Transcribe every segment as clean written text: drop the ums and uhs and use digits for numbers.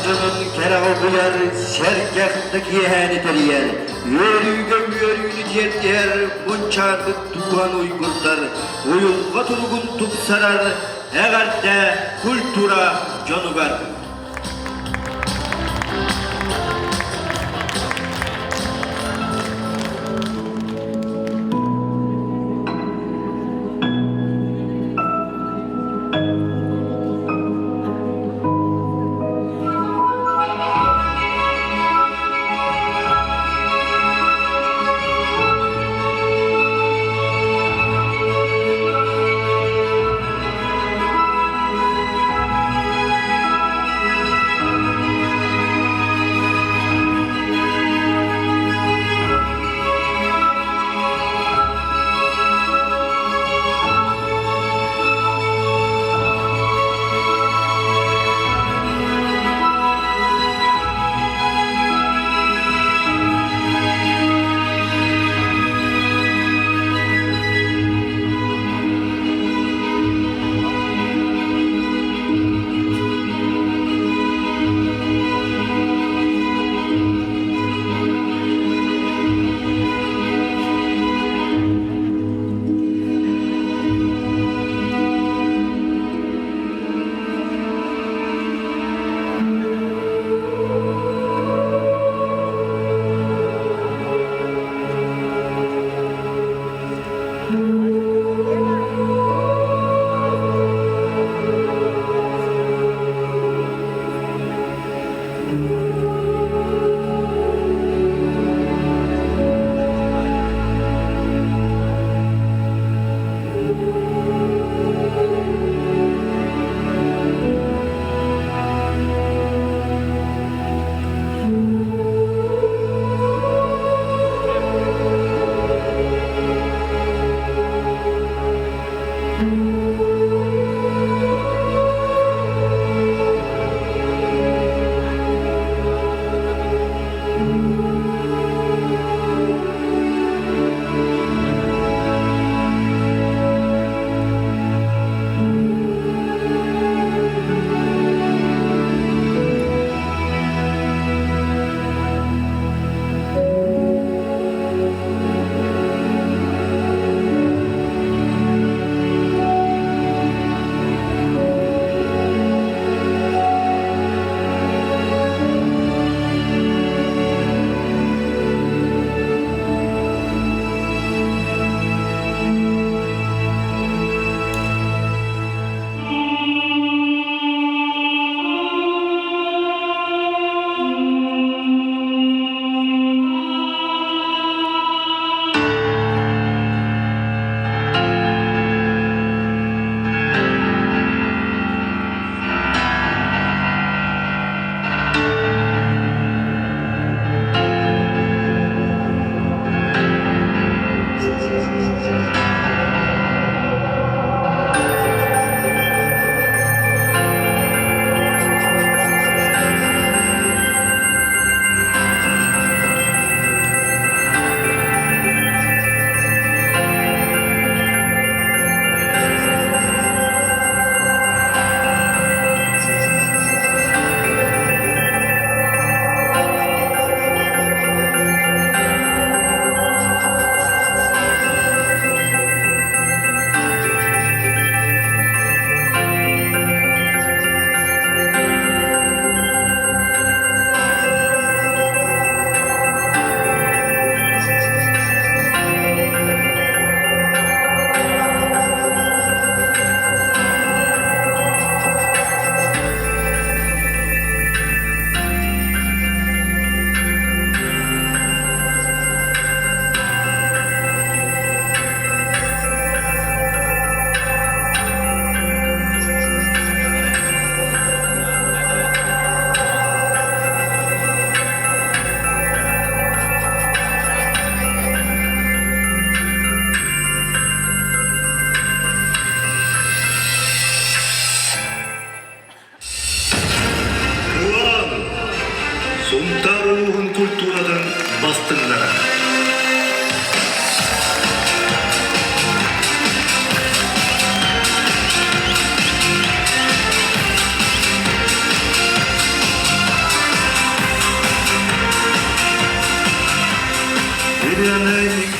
дьонун кэрэҕэ угуйар, сэргэх да киэһээни тэрийэр, үөрүүгэ үөрүүнү тиэрдиһэр мунчаарбыт дууһан уйгурдар, уйулҕа туругун тупсарар эҕэрдэ культура дьонугар! Кылаан Сунтаар улууһун культуратын бастыҥнара.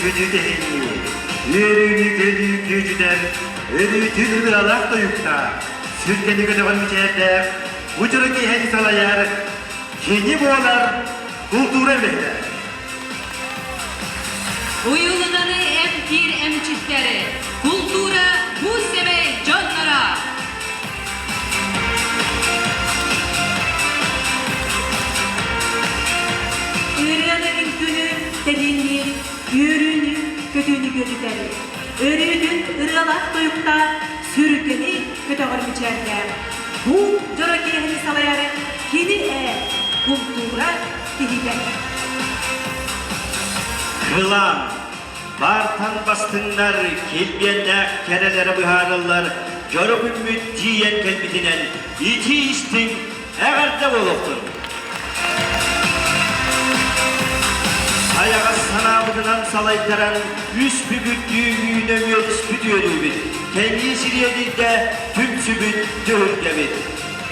Үҥкүүнү тэһиннии, үөрүүнү көнүү күөдьүтэр, өрүүтүн ырыалаах тойуктаах, сүргэни көтөҕөн мичээрдээх, удьуру киэһэни салайар, кини буолар култуура үлэһитэ. Уйулҕаны эмтиир эмчиттэри, култуура бу сэмэй дьонноро! Ырыаны үҥкүүнү тэһиинниир, үөрүүнү, көтүүнү күөтүтэр. Өрүүтүн ырыалаах тойуктаах, сүргэни көтөҕөр мичээрдээх. Бу дьоро киэһэни салайар кини ээ, култуура киһитэ. Кылаан, баартан бастыҥнар, килбиэннээх кэрэлэрэ быһаарыллар дьоро күммүт тиийэн кэлбитинэн итии-истиҥ эҕэрдэ буолуохтун! Сайаҕас санаабытынан салайтаран үс бүгүрдүү үүнэ-үөдүспүт үөрүүбүт, кэҥии сириэдийдэ түмсүбүт түһүлгэбит.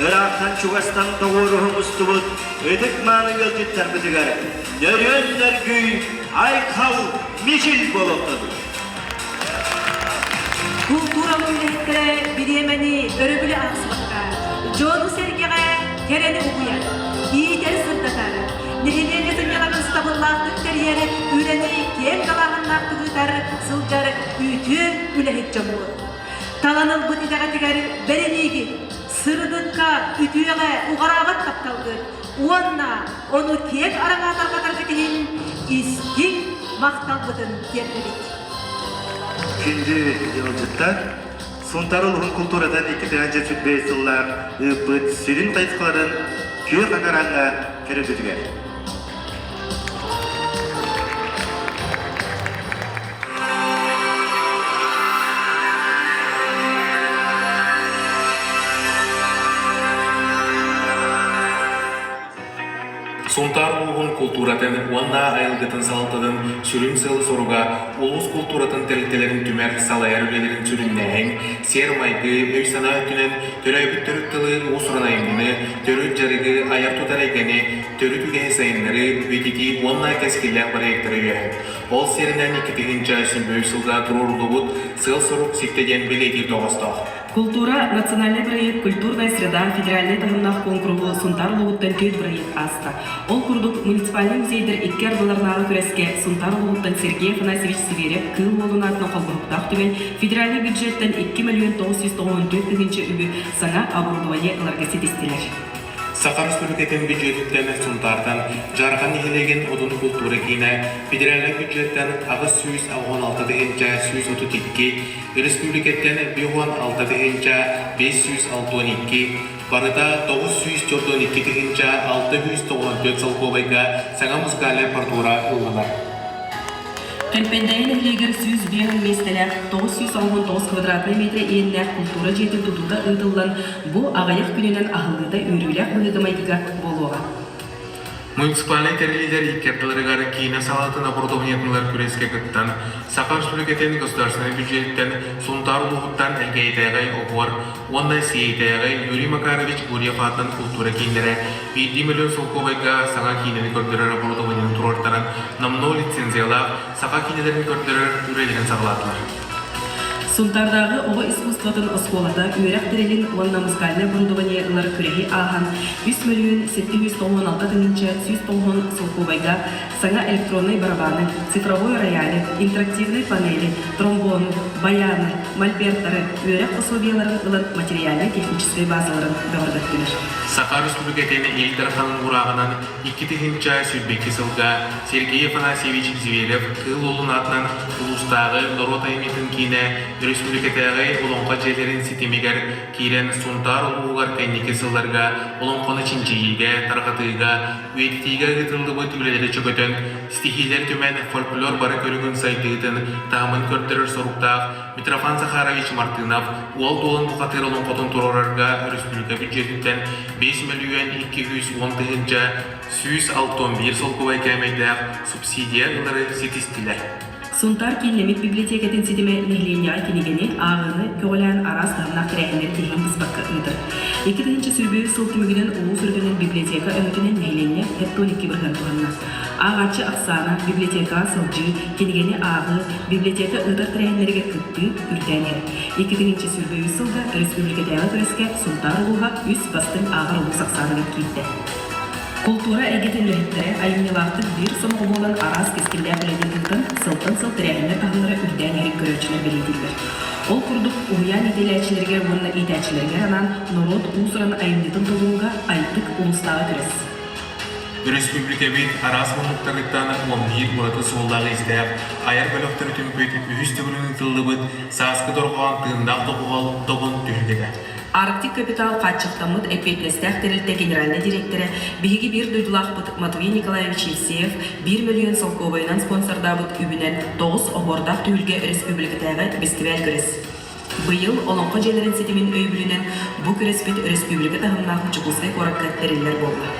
Ыраахтан-чугастан тоҕуоруһу мустубут ытык-мааны ыалдьыттарбытыгар нөрүөн нөргүй айхал мичил буолуохтун! Култуура үлэһиттэрэ бириэмэни өрөбүлү аахсыбакка, дьону-сэргэҕэ кэрэни угуйар, иитэр-сырдатар, нэһилиэнньэ сынньалаҥын сатабыллаахтык тэрийэр үлэни киэҥ далааһыннаахтык ыытар сылдьар үтүө үлэһит дьоммут. Талан ылбыт итэҕэтигэр бэриниигит, сырдыкка, үтүөҕэ уҕараабат тапталгыт уонна ону киэҥ араҥа тарҕатаргыт иһин истиҥ махталбытын тиэрдэбит. Күндү ыалдьыттар, Сунтаар улууһун култууратын 2025 сыллаах ыыппыт сүрүн хайысхаларын күөх аҥараҥҥа көрөргүтүгэр. Сунтаар улууһун култууратын уонна айылгытын салалтатын сүрүн сыала-соруга улуус култууратын тэрилтэлэрин түмэр, салайар үлэлэрин сүрүннээһин, сиэр-майгы, өй-санаа өттүнэн төрөөбүт төрүт тылы, уус-уран айымньыны, төрүт дьарыгы, айар-тутар эйгэни, төрүт үгэһи сайыннарыы, үйэтитии уонна кэскиллээх бырайыактары өйөөһүн. Ол сиэринэн 2023 сылга туруоруллубут сыал-сорук ситтэ диэн бэлиэтиир тоҕоостоох. Култуура национальнай бырайыак «Культурная среда» федеральнай таһымнаах куонкуруһу Сунтаар улууһуттан түөрт бырайыак ааста. Ол курдук, муниципальнай музейдар икки ардыларынааҕы күрэскэ Сунтаар улууһуттан Сергей Афанасьевич Сибиэрэп Кыыл Уолун аатынан холбоһуктаах түмэл федеральнай бюджеттан 2 994 тыһыынча үбү саҥа оборудование ыларга ситистилэр. Саха Республикатын бюджетиттэн Сунтаартан Дьаархан нэһилиэгин Одун култуура киинэ федеральнай бюджеттан 816 132, республикаттан 56 562, барыта 942 694 солкуобайга саҥа музыкальнай аппаратура ыллылар. Кэмпэндээйи нэһилиэгэр 105 миэстэлээх 999 квадратнай метрэ иэннээх култуура дьиэтин тутуута ыытыллан, бу аҕыйах күнүнэн аһыллыыта үөрүүлээх быһыыга-майгыга буолуоҕа. Муниципальнай тэриллиилэр икки ардыларыгар киинэ салаатын оборудованиетыгар күрэскэ кыттан, Саха Республикатын государственнай бюджеттэн Сунтаар улууһуттан Элгээйитээҕи Оһуор уонна Сиэйитээҕи Юрий Макарович Гурьев аатынан култуура кииннэрэ биирдии миллион солкуобайга саҥа киинэни көрдөрөр оборудованиены туруортаран номнуо лицензиялаах саха киинэлэрин көрдөрөр үлэлэрин саҕалаатылар. Сунтаардааҕы оҕо искусствотын оскуолата үөрэх тэрилин уонна музыкальнай оборудование ылар күрэһи ааһан 3 796 190 солкуобайга саҥа электроннай барабаны, цифровой рояли, интерактивнай панели, тромбону, баяны, мольберттары, үөрэх пособиеларын ылан материальнай-техническэй базаларын бөҕөргөттүлэр. Саха Республикатын Ил Дарханын урааҕынан 2022 сылга Сергей Афанасьевич Зверев Кыыл Уолун аатынан улуустааҕы норуот айымньытын киинэ республикатааҕы Олоҥхо дьиэлэрин ситимигэр киирэн Сунтаар улууһугар кэнники сылларга олоҥхону чинчийиигэ, тарҕатыыга, үйэтитиигэ ыытыллыбыт үлэлэри чөкөтөн, ситиһиилэр түмэн фольклор бары көрүҥүн сайдыытын таһымын көрдөрөр соруктаах Митрофан Захарович Мартынов Уол Дуолан бухатыыр олоҥхотун туруорарга өрөспүүбүлүкэ бүддьүөтүттэн 5 мөлүйүөн 210 тыһыынча 161 солкуобай кээмэйдээх субсидия ылары ситистилэр. Сунтаар кииннэммит библиотекатын ситимэ нэһилиэнньэҕэ кинигэни, ааҕыыны көҕүлээн араас таһымнаах тэрээһиннэри тиһигин быспакка ыытар. 2021 сыл түмүгүнэн улуус үрдүнэн библиотека өҥөтүнэн нэһилиэнньэ 42% туһанна. Ааҕааччы ахсаана, библиотекаҕа сылдьыы, кинигэни ааҕыы, библиотека ыытар тэрээһиннэригэр кыттыы үрдээн иһэр. 2023 сылга өрөспүүбүлүкэтээҕи күрэскэ Сунтаар улууһа үс бастыҥ ааҕар улуус ахсааныгар киирдэ. Култуура эйгэтин үлэһиттэрэ айымньылаахтык биир сомоҕо буолан араас кэскиллээх үлэни ыытан, сылтан сыл тэрээһиннэр таһымнара үрдээн иһэрин көрөөччүлэр бэлиэтииллэр. Ол курдук, уһуйаан иитэлээччилэригэр уонна иитээччилэригэр анаан норуот уус-уран айымньытын толорууга Айтык улуустааҕы күрэс. Өрөспүүбүлүкэбит араас муннуктарыттан 11 ураты суоллаах-иистээх айар бөлөхтөрү түмпүт үһүс төгүлүн ыытыллыбыт Сааскы дорҕоон тыыннаах доҕуһуол добун түһүлгэтэ. Арктик Капитал хааччахтаммыт эппиэтинэстээх тэрилтэ генеральнай дириэктэрэ, биһиги биир дойдулаахпыт Матвей Николаевич Евсеев биир мөлүйүөн солкуобайынан спонсордаабыт үбүнэн тоҕус оһуордаах түһүлгэ өрөспүүбүлүкэтээҕи бэстибээл күрэс. Быйыл Олоҥхо дьиэлэрин ситимин өйөбүлүнэн бу күрэспит өрөспүүбүлүкэ таһымнаах Дьокуускай куоракка тэриллэр буолла.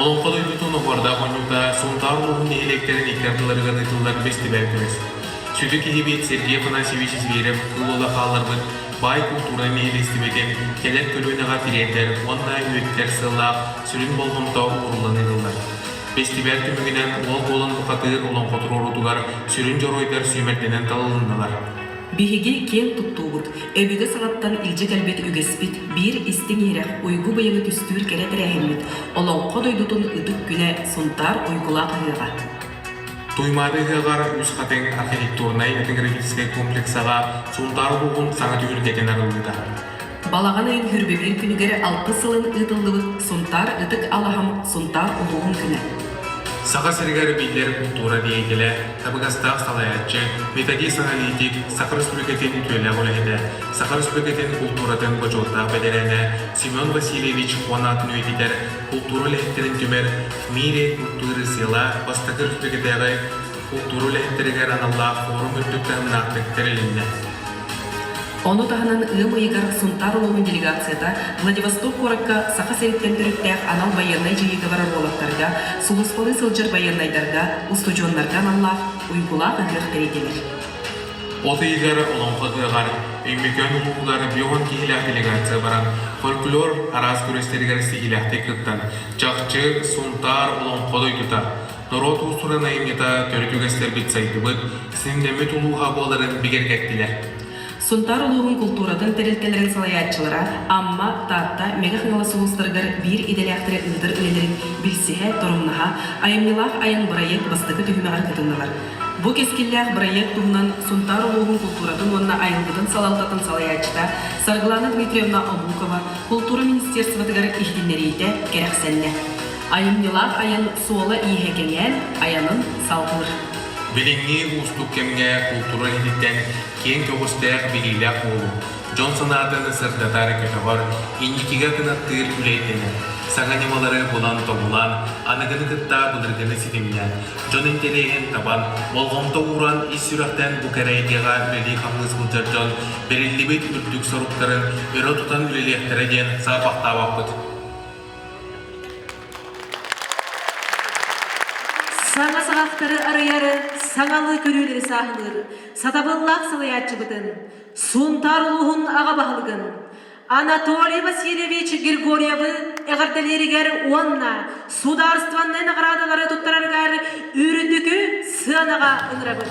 Олоҥхо дойдутун оһуордаах оонньуута Сунтаар улууһун нэһилиэктэрин икки ардыларыгар ыытыллар бэстибээл күрэс. Сүдү киһибит Сергей Афанасьевич Зверев кыл уола хаалларбыт баай култуура нэһилиэстибэтин кэлэр көлүөнэҕэ тириэрдэр уонна үйэтитэр сыаллаах сүрүн болҕомто ууруллан ыытыллар. Бэстибээл түмүгүнэн уол буолан бухатыыр олоҥхо туруоруутугар сүрүн дьоруойдар сүүмэрдэнэн талылыннылар. Биһиги киэн туттуубут, өбүгэ саҕаттан илдьэ кэлбит үгэспит, биир истиҥ иһирэх уйгу быйаҥы түстүүр кэрэ тэрээһиммит, Олоҥхо дойдутун ытык күнэ Сунтаар уйгулаах ыһыаҕа. Туймаада ыһыаҕар Үс Хатыҥ архитектурнай этнографическай комплексаҕа Сунтаар улууһун саҥа түһүлгэтин арыллыыта. Балаҕан ыйын хүрбэбиир күнүгэр алтыс сылын ыытыллыбыт Сунтаар ытык алаһам Сунтаар улууһун күнэ. Саха сиригэр биллэр култуура деятелэ, табыгастаах салайааччы, методист-аналитик, Саха Республикатын үтүөлээх үлэһитэ, Саха Республикатын култууратын бочуоттаах бэтэрээнэ Семен Васильевич Хуан аатын үйэтитэр култуура үлэһиттэрин түмэр В мире культуры села бастакы республикатааҕы култуура үлэһиттэригэр аналлаах форум үрдүк таһымнаахтык тэрилиннэ. Ону таһынан ыам ыйыгар Сунтаар улууһун делегацията Владивосток куоракка Саха сириттэн төрүттээх анал байыаннай дьайыыга барар уолаттарга, сулууспалыы сылдьар байыаннайдарга, устудьуоннарга аналлаах уйгулаах ыһыах тэрийдилэр. От ыйыгар Олоҥхо ыһыаҕар Өймөкөөн улууһугар 50 киһилээх делегация баран, фольклор араас күрэстэригэр ситиһиилээхтик кыттан, чахчы Сунтаар Олоҥхо дойдута, норуот уус-уран айымньыта төрүт үгэстэрбит сайдыбыт, синнэммит улууһа буоларын бигэргэттилэр. Сунтаар улууһун култууратын тэрилтэлэрин салайааччылара Амма, Таатта, Мэҥэ Хаҥалас улуустарыгар биир идэлээхтэрэ ыытар үлэлэрин билсиһэ, торумнаһа, айымньылаах айан бырайыак бастакы түһүмэҕэр кытыннылар. Бу кэскиллээх бырайыак туһунан Сунтаар улууһун култууратын уонна айылгытын салалтатын салайааччыта Саргылана Дмитриевна Обукова култуура министерствотыгар иһитиннэриитэ кэрэхсэннэ. Айымньылаах айан суола-ииһэ кэҥээн, айанын салгыыр. Билиҥҥи уустук кэмҥэ култуура иһиттэн киэҥ көҕүстээх билиилээх буолуу, дьон санаатын сырдатар, көтөҕөр, инникигэ кынаттыыр үлэ ирдэнэр. Саҥа ньымалары булан-тобулан, аныгыны кытта былыргыны ситимнээн, дьон интэриэһин табан, болҕомто ууран ис сүрэхтэн бу кэрэ эйгэҕэ үлэлии-хамныы сылдьар дьон бэриллибит үрдүк соруктарын өрө тутан үлэлиэхтэрэ диэн саарбахтаабаппыт. Саҥа саҕахтары арыйары, саҥалыы көрүүлэри сааһылыыр сатабыллаах салайааччыбытын, Сунтаар улууһун аҕа баһылыгын Анатолий Васильевич Григорьевы эҕэрдэлииригэр уонна судаарыстыбаннай наҕараадалары туттарарыгар үрдүкү сыанаҕа ыҥырабыт.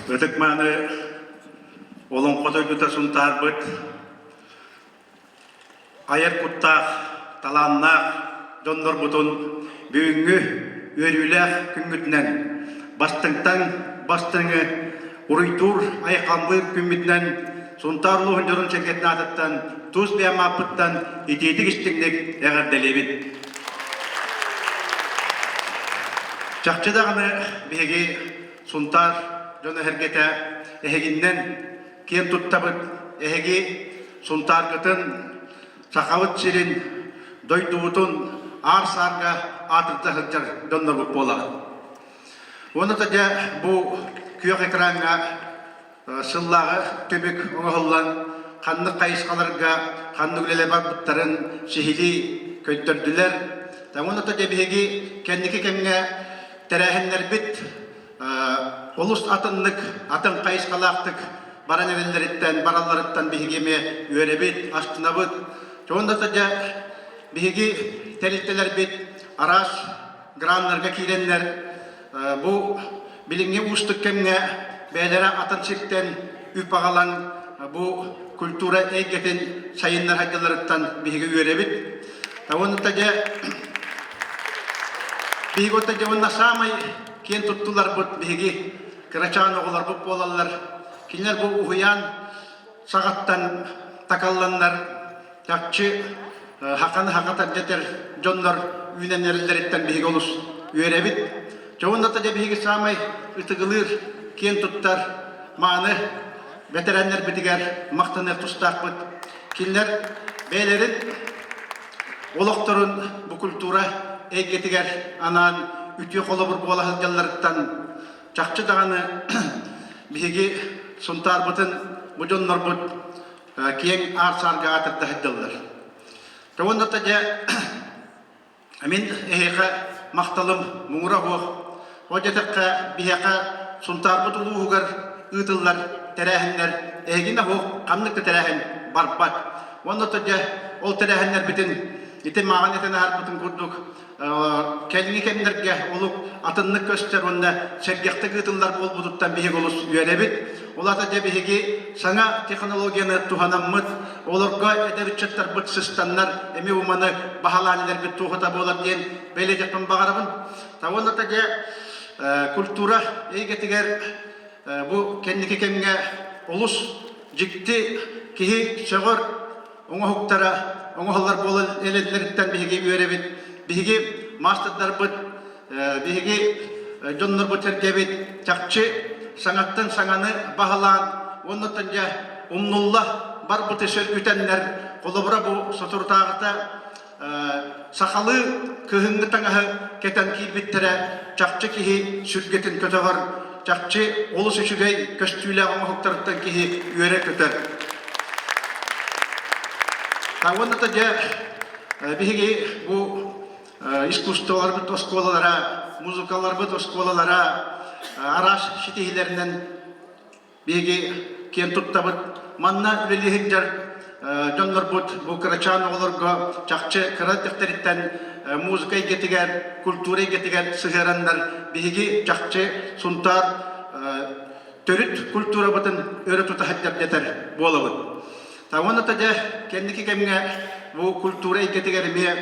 Ытык-мааны Олоҥхо дойдута Сунтаарбыт айар куттаах, талааннаах дьоннорбутун бүгүҥҥү үөрүүлээх күммүтүнэн бастыҥтан бастыҥы уруйдуур айхаллыыр күммүтүнэн Сунтаар улууһун дьонун сэргэтин аатыттан тус бэйэм ааппыттан итиитик истиҥник эҕэрдэлиибин. Чахчы даҕаны биһиги Сунтаар дьоно-сэргэтэ эһигиннэн киэн туттабыт. Эһиги Сунтааргытын, Сахабыт сирин, дойдубутун аар-саарга аатырда сылдьар дьоннорбут буолаҕыт. Уонна да дьэ бу күөх экраҥҥа сыллааҕы түмүк оҥоһуллан ханнык хайысхаларга ханнык үлэлэр барбыттарын сиһилии көрдөрдүлэр. Уонна дьэ биһиги кэнники кэмҥэ тэрээһиннэрбит олус атыннык, атын хайысхалаахтык баран эрэллэриттэн, баралларыттан биһиги эмиэ үөрэбит, астынабыт. Уонна дьэ биһиги тэрилтэлэрбит араас граннарга киирэннэр бу билиҥҥи уустук кэмҥэ бэйэлэрэ атын сиртэн үп аҕалан бу культура эйгэтин сайыннаралларыттан биһиги үөрэбит. Уонна дьэ биһиги оттон дьэ уонна саамай киэн туттуларбыт биһиги кырачаан оҕолорбут буолаллар. Кинилэр бу уһуйаан саҕаттан такалланнар чахчы хаханы хахатар дэтэр дьоннор үүнэн эрэллэриттэн биһиги олус үөрэбит. Дьэ уонна да биһиги саамай ытыгылыыр, киэн туттар мааны бэтэрээннэрбитигэр махтаныах тустаахпыт. Кинилэр бэйэлэрин олохторун бу культура эйгэтигэр анаан үтүө холобур буола сылдьалларыттан чахчы даҕаны биһиги Сунтаарбытын бу дьоннорбут киэҥ аар-саарга аатырда сылдьаллар. Уонна да дьэ мин эһиэхэ махталым муҥура суох. Ол диэтэххэ биһиэхэ Сунтаарбыт улууһугар ыытыллар тэрээһиннэр эһигинэ суох ханнык да тэрээһин барбат. Уонна да дьэ ол тэрээһиннэрбитин ити мааҕын этэн аһарбытын курдук кэлиҥҥи кэмнэргэ олук атыннык көстөр уонна сэргэхтик ыытыллар буолбутуттан биһиги олус үөрэбит. Ол аата дьэ биһиги саҥа технологияны туһанаммыт, олорго эдэр ыччаттарбыт сыстаннар эмиэ уманы баһылаан илэрбит туоһута буолар диэн бэлиэтиэхпин баҕарабын. Уонна да дьэ культура эйгэтигэр бу кэнники кэмҥэ олус дьикти киһи сөҕөр оҥоһуктара оҥоһуллар буолан элэллэриттэн биһиги үөрэбит. Биһиги маастардарбыт, биһиги дьоннорбут сэргэбит чахчы саҥаттан саҥаны баһылаан уоннаттан дьэ умнулла барбыты сөргүтэннэр холобура бу соторутааҕыта сахалыы кыһыҥҥы таҥаһы кэтэн киирбиттэрэ чахчы киһи сүргэтин көтөҕөр, чахчы олус үчүгэй көстүүлээх оҥоһуктарыттан киһи үөрэ көтөр. Уонна да дьэ биһиги бу искусстволарбыт оскуолалара, музыкаларбыт оскуолалара араас ситиһиилэринэн Биһиги киэн туттабыт. Манна үлэлии сылдьар дьоннорбут бу кырачаан оҕолорго чахчы кыра эрдэхтэриттэн музыка эйгэтигэр, культура эйгэтигэр сыһыараннар биһиги чахчы Сунтаар төрүт культурабытын өрө тута сылдьар дэтэр буолабыт. Уонна да дьэ кэнники кэмҥэ бу культура эйгэтигэр эмиэ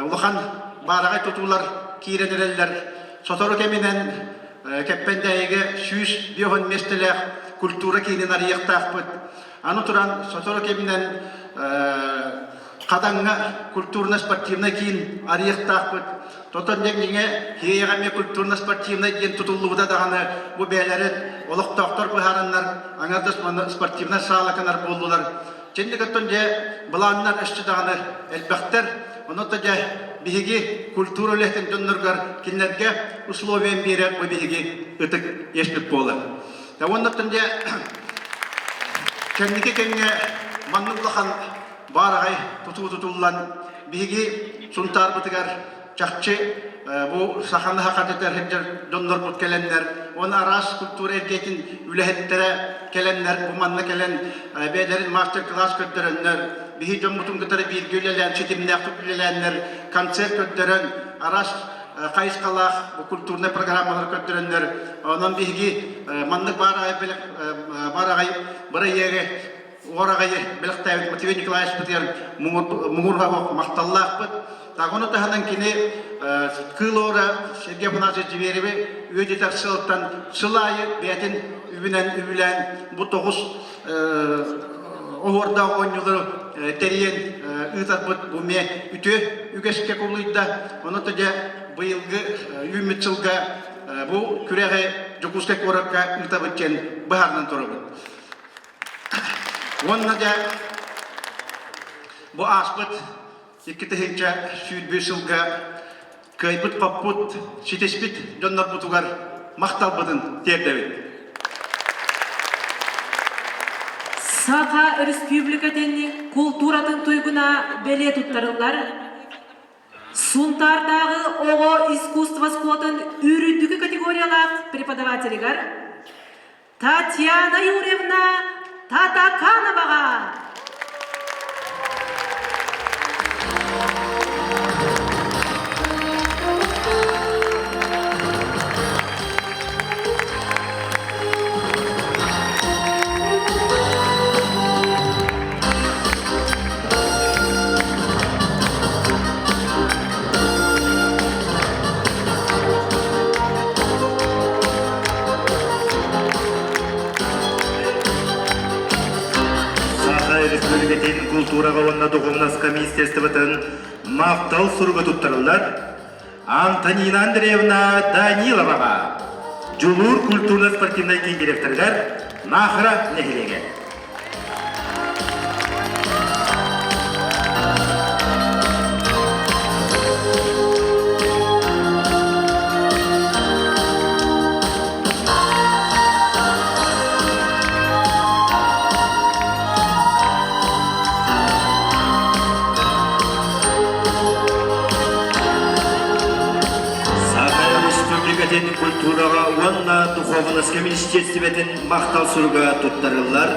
улахан баараҕай тутуулар киирэн эрэллэр. Сотору кэминэн Кэппэндээйигэ 150 миэстэлээх культура киинин арыйыахтаахпыт. Аны туран, сотору кэминэн Хадаҥҥа культурно-спортивнай киин арыйыахтаахпыт. Тотон дьиҥэ Киэйэҕэ эмиэ культурно-спортивнай диэн тутуллубута даҕаны бу бэйэлэрин олохтоохтор быһаараннар аҥардас спортивнай саала гынар буоллулар. Чинник оттон дьэ былааннар өссө даҕаны элбэхтэр. Онон да дьэ биһиги культура үлэһитин дьонноругар кинилэргэ условиям биэрэр бу биһиги ытык иэспит буолар. Уонна оттон дьэ кэнники кэмҥэ маннык улахан баараҕай тутуу тутуллан биһиги Сунтаарбытыгар чахчы бу саханы хахатытар сылдьар дьоннорбут кэлэннэр уонна араас культура эйгэтин үлэһиттэрэ кэлэннэр бу манна кэлэн бэйэлэрин мастер-класс көрдөрөннөр биһи дьоммутун кытары бииргэ үлэлээн ситимнээхтик үлэлээннэр концерт көрдөрөн араас хайысхалаах бу культурнай программалар көрдөрөннөр онон биһиги маннык баараҕай баараҕай бырайыагы Уораҕайы бэлэхтээбит Матвей Николаевичпытыгар муҥур махталлаахпыт. Ону таһынан кини Кыыл Ора Сергей Афанасьевич Звереви үөдүтэр сылтан сыл аайы бэйэтин үбүнэн үбүлээн бу тоҕус оһуордаах оонньуулары тэрийэн ыытарбыт бу эмиэ үтүө үгэскэ кубулуйда. Ону да дьэ быйылгы үүммүт сылга бу күрэҕи Дьокуускай куоракка ыытабыт диэн быһаарынан турабыт. Уонна дьэ бу ааспыт 2021 сылга кыайбыт-хоппут, ситиспит дьоннорбутугар махталбытын тиэрдэбит. Саха Өрөспүүбүлүкэтин култууратын туйгуна бэлиэ туттарыллар. Сунтаардааҕы оҕо искусство оскуолатын үрдүкү категориялаах преподавателигэр Татьяна Юрьевна Татакановаҕа! Саха Республикатын култуураҕа уонна духовнаска министерствотын махтал суруга туттарыллар Антонина Андреевна Даниловаҕа, Дьулуур культурно-спортивнай киин директорыгар Наахара нэһилиэгэ. Саха Республикатын культураҕа уонна духуобунаска министиэристибэтин махтал суруга туттарыллар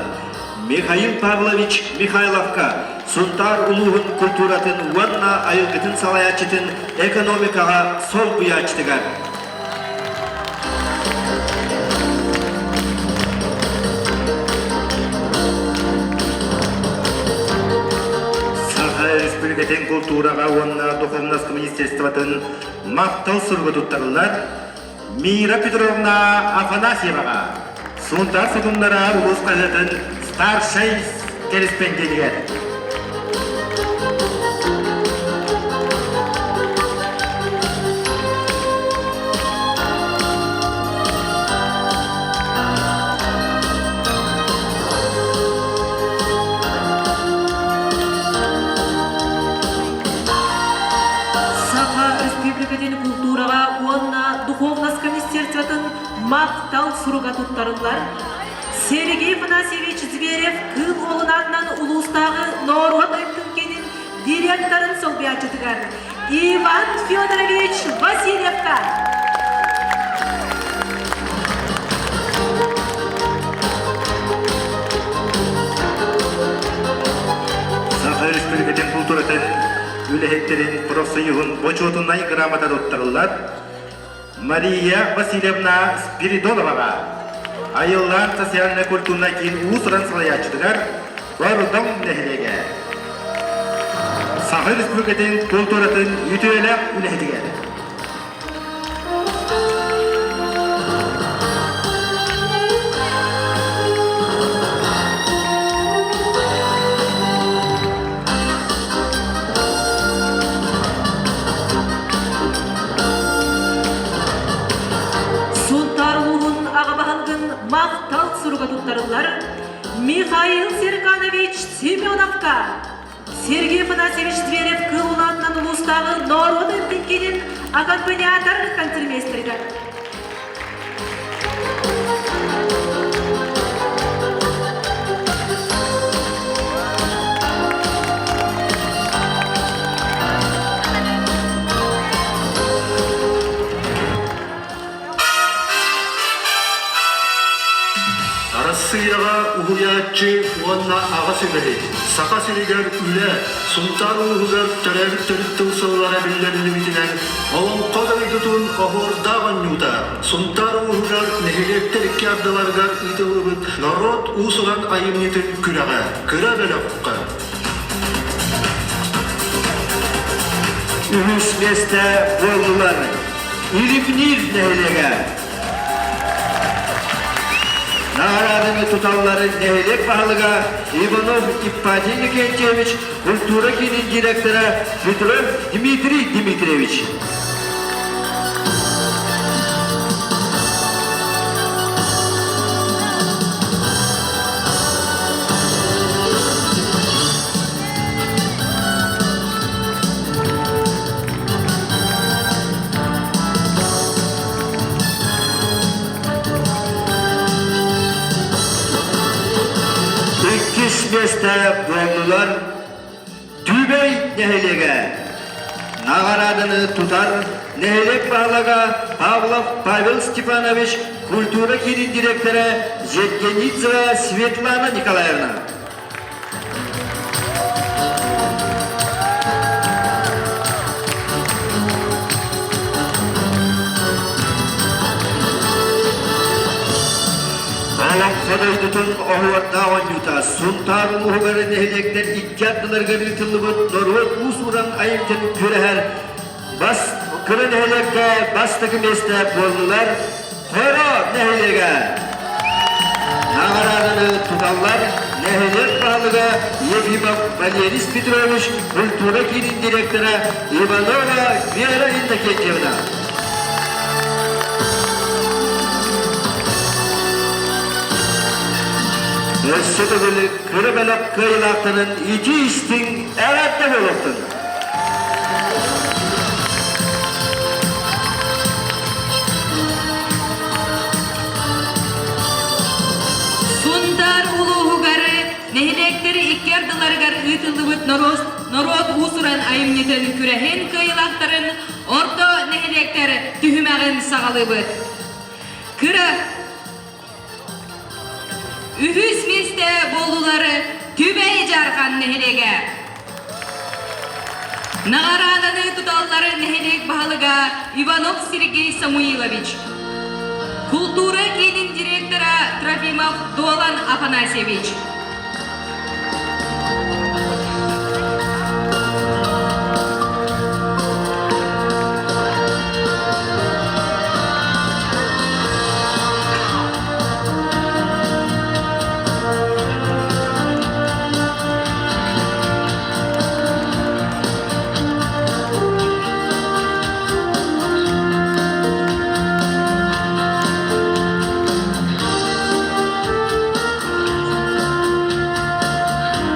Михаил Павлович Михайловка Сунтаар улууһун культуратын уонна айылгытын салайааччытын экономикаҕа солбуйааччытыгар. Саха Республикатын култуураҕа уонна духовнаска министерствотын махтал суруга туттарыллар Мира Петровна Афанасьеваҕа, Сунтаар сотуннара улуус хаһыатын старшай кэриспэндиэнигэр. Саха Республикатын култуураҕа уонна духовнаска министерствотын махтал суруга туттарыллар. Сергей Афанасьевич Зверев Кыыл Уолун аатынан улуустааҕы норуот өттүн директорын солбуйааччытыгар Иван Федорович Васильевка. Саха Республикатын култууратын үлэһиттэрин профсоюһун бочуотунай грамота туттарыллар Мария Васильевна Спиридоноваҕа, Айыллаан социальнай-культурнай киин уус-уран салайааччытыгар Бордоҥ нэһилиэгэ. Саха Республикатын култууратын үтүөлээх үлэһитигэр. Сунтаар улууһун аҕа баһылыгын махтал суруга туттарыллар Михаил Серканович Семеновка, Сергей Афанасьевич Зверев кыыл улаатынан улуустааҕы норуот киинин аккомпаниатор концертмейстеригэр. Арассыыйаҕа уһуйааччы уонна аҕа сүбэһит, Саха сиригэр үлэ, Сунтаар улууһугар төрөөбүт төрүт тыл сыллара биллэриллибитинэн, Олоҥхо дойдутун оһуордаах оонньуута Сунтаар улууһугар нэһилиэктэр икки ардыларыгар ыытыллыбыт норуот уус-уран айымньытын күрэҕэ кыра бөлөххө Үһүс миэстэ буоллулар Илимниир нэһилиэгэ. Наҕарааданы туталлар нэһилиэк баһылыга Иванов Иппатий Никентьевич, культура киинин директора Петров Дмитрий Дмитриевич. Иккис миэстэ буоллулар Түбэй нэһилиэгэ. Наҕарааданы тутар нэһилиэк баһылыга Павлов Павел Степанович, культура киинин директора Зеткеницева Светлана Николаевна. Олоҥхо дойдутун оһуордаах оонньуута Сунтаар улууһугар нэһилиэктэр икки ардыларыгар ыытыллыбыт норуот уус-уран айымньытын күрэһэр бас кыра нэһилиэккэ бастакы миэстэ буоллулар Хоро нэһилиэгэ. Наҕарааданы туталлар нэһилиэк баһылыга Ефимов Валерий Петрович, культура киинин директора Иванова Вера Иннокентьевна. Өссө төгүл кыра бэлэх кыайыылаахтарын итии-истиҥ эҕэрдэ буолуохтун! Сунтаар улууһугар нэһилиэктэри икки ардыларыгар ыытыллыбыт норуот, норуот уус-уран айымньытын күрэһин кыайыылаахтарын орто нэһилиэктэр түһүмэҕин саҕалыыбыт. Кыра Үһүс миэстэ буоллулар Түбэй Дьаархан нэһилиэгэ. Наҕарааданы туталлар нэһилиэк баһылыга Иванов Сергей Самуилович. Култуура киинин директора Трофимов Дуолан Афанасьевич.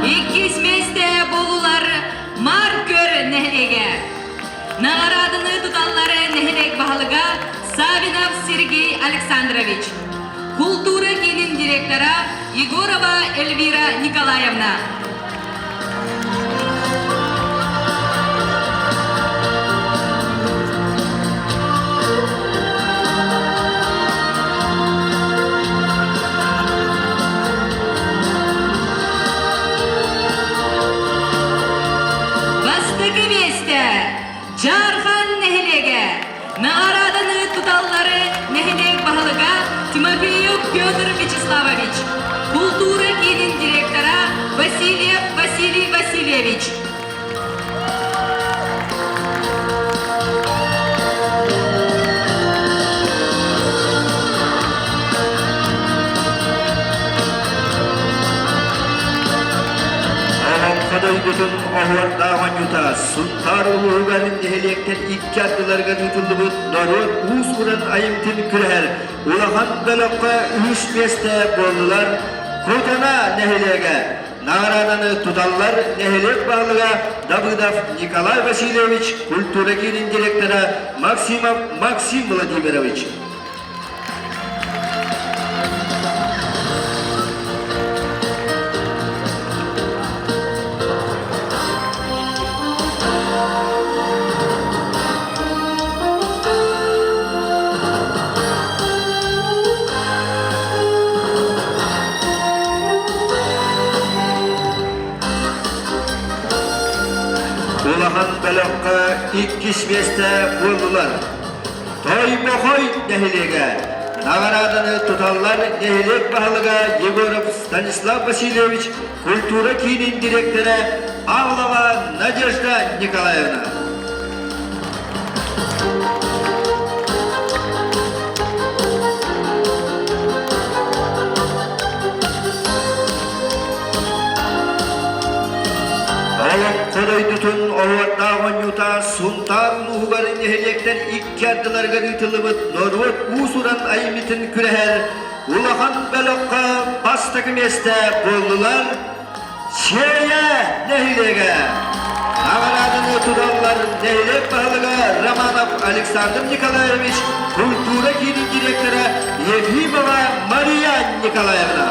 Иккис миэстэ буолулар Мар Көр нэһилиэгэ. Наҕарааданы туталлар нэһилиэк баһылыга Савинов Сергей Александрович. Култуура киинин директора Егорова Эльвира Николаевна. Бастакы миэстэ Дьаархан нэһилиэгэ. Наҕарааданы туталлары нэһилиэк баһылыга Тимофеев Петр Вячеславович, култуура киинин директора Васильев Василий Васильевич. Олоҥхо дойдутун оһуордаах оонньуута Сунтаар улууһугар нэһилиэктэр икки ардыларыгар ыытыллыбыт норуот уус-уран айымньытын күрэһэр улахан бөлөххө үһүс миэстэ буоллулар Кутана нэһилиэгэ. Наҕарааданы туталлар нэһилиэк баһылыга Давыдов Николай Васильевич, культура киинин директора Максимов Максим Владимирович. Улахан бөлөххө иккис миэстэ буоллулар. Тойбохой нэһилиэгэ наҕарааданы туталлар нэһилиэк баһылыга Егоров Станислав Васильевич, культура киинин дириэктэрэ Павлова Надежда Николаевна. Олоҥхо дойдутун оһуордаах оонньуута Сунтаар улууһугар нэһилиэктэр икки ардыларыгар ыытыллыбыт норуот уус-уран айымньытын күрэһэр улахан бөлөххө бастакы миэстэ буоллулар Сиэйэ нэһилиэгэ. Наҕарааданы туталлар нэһилиэк баһылыга Романов Александр Николаевич, культура киинин директора Ефимова Мария Николаевна.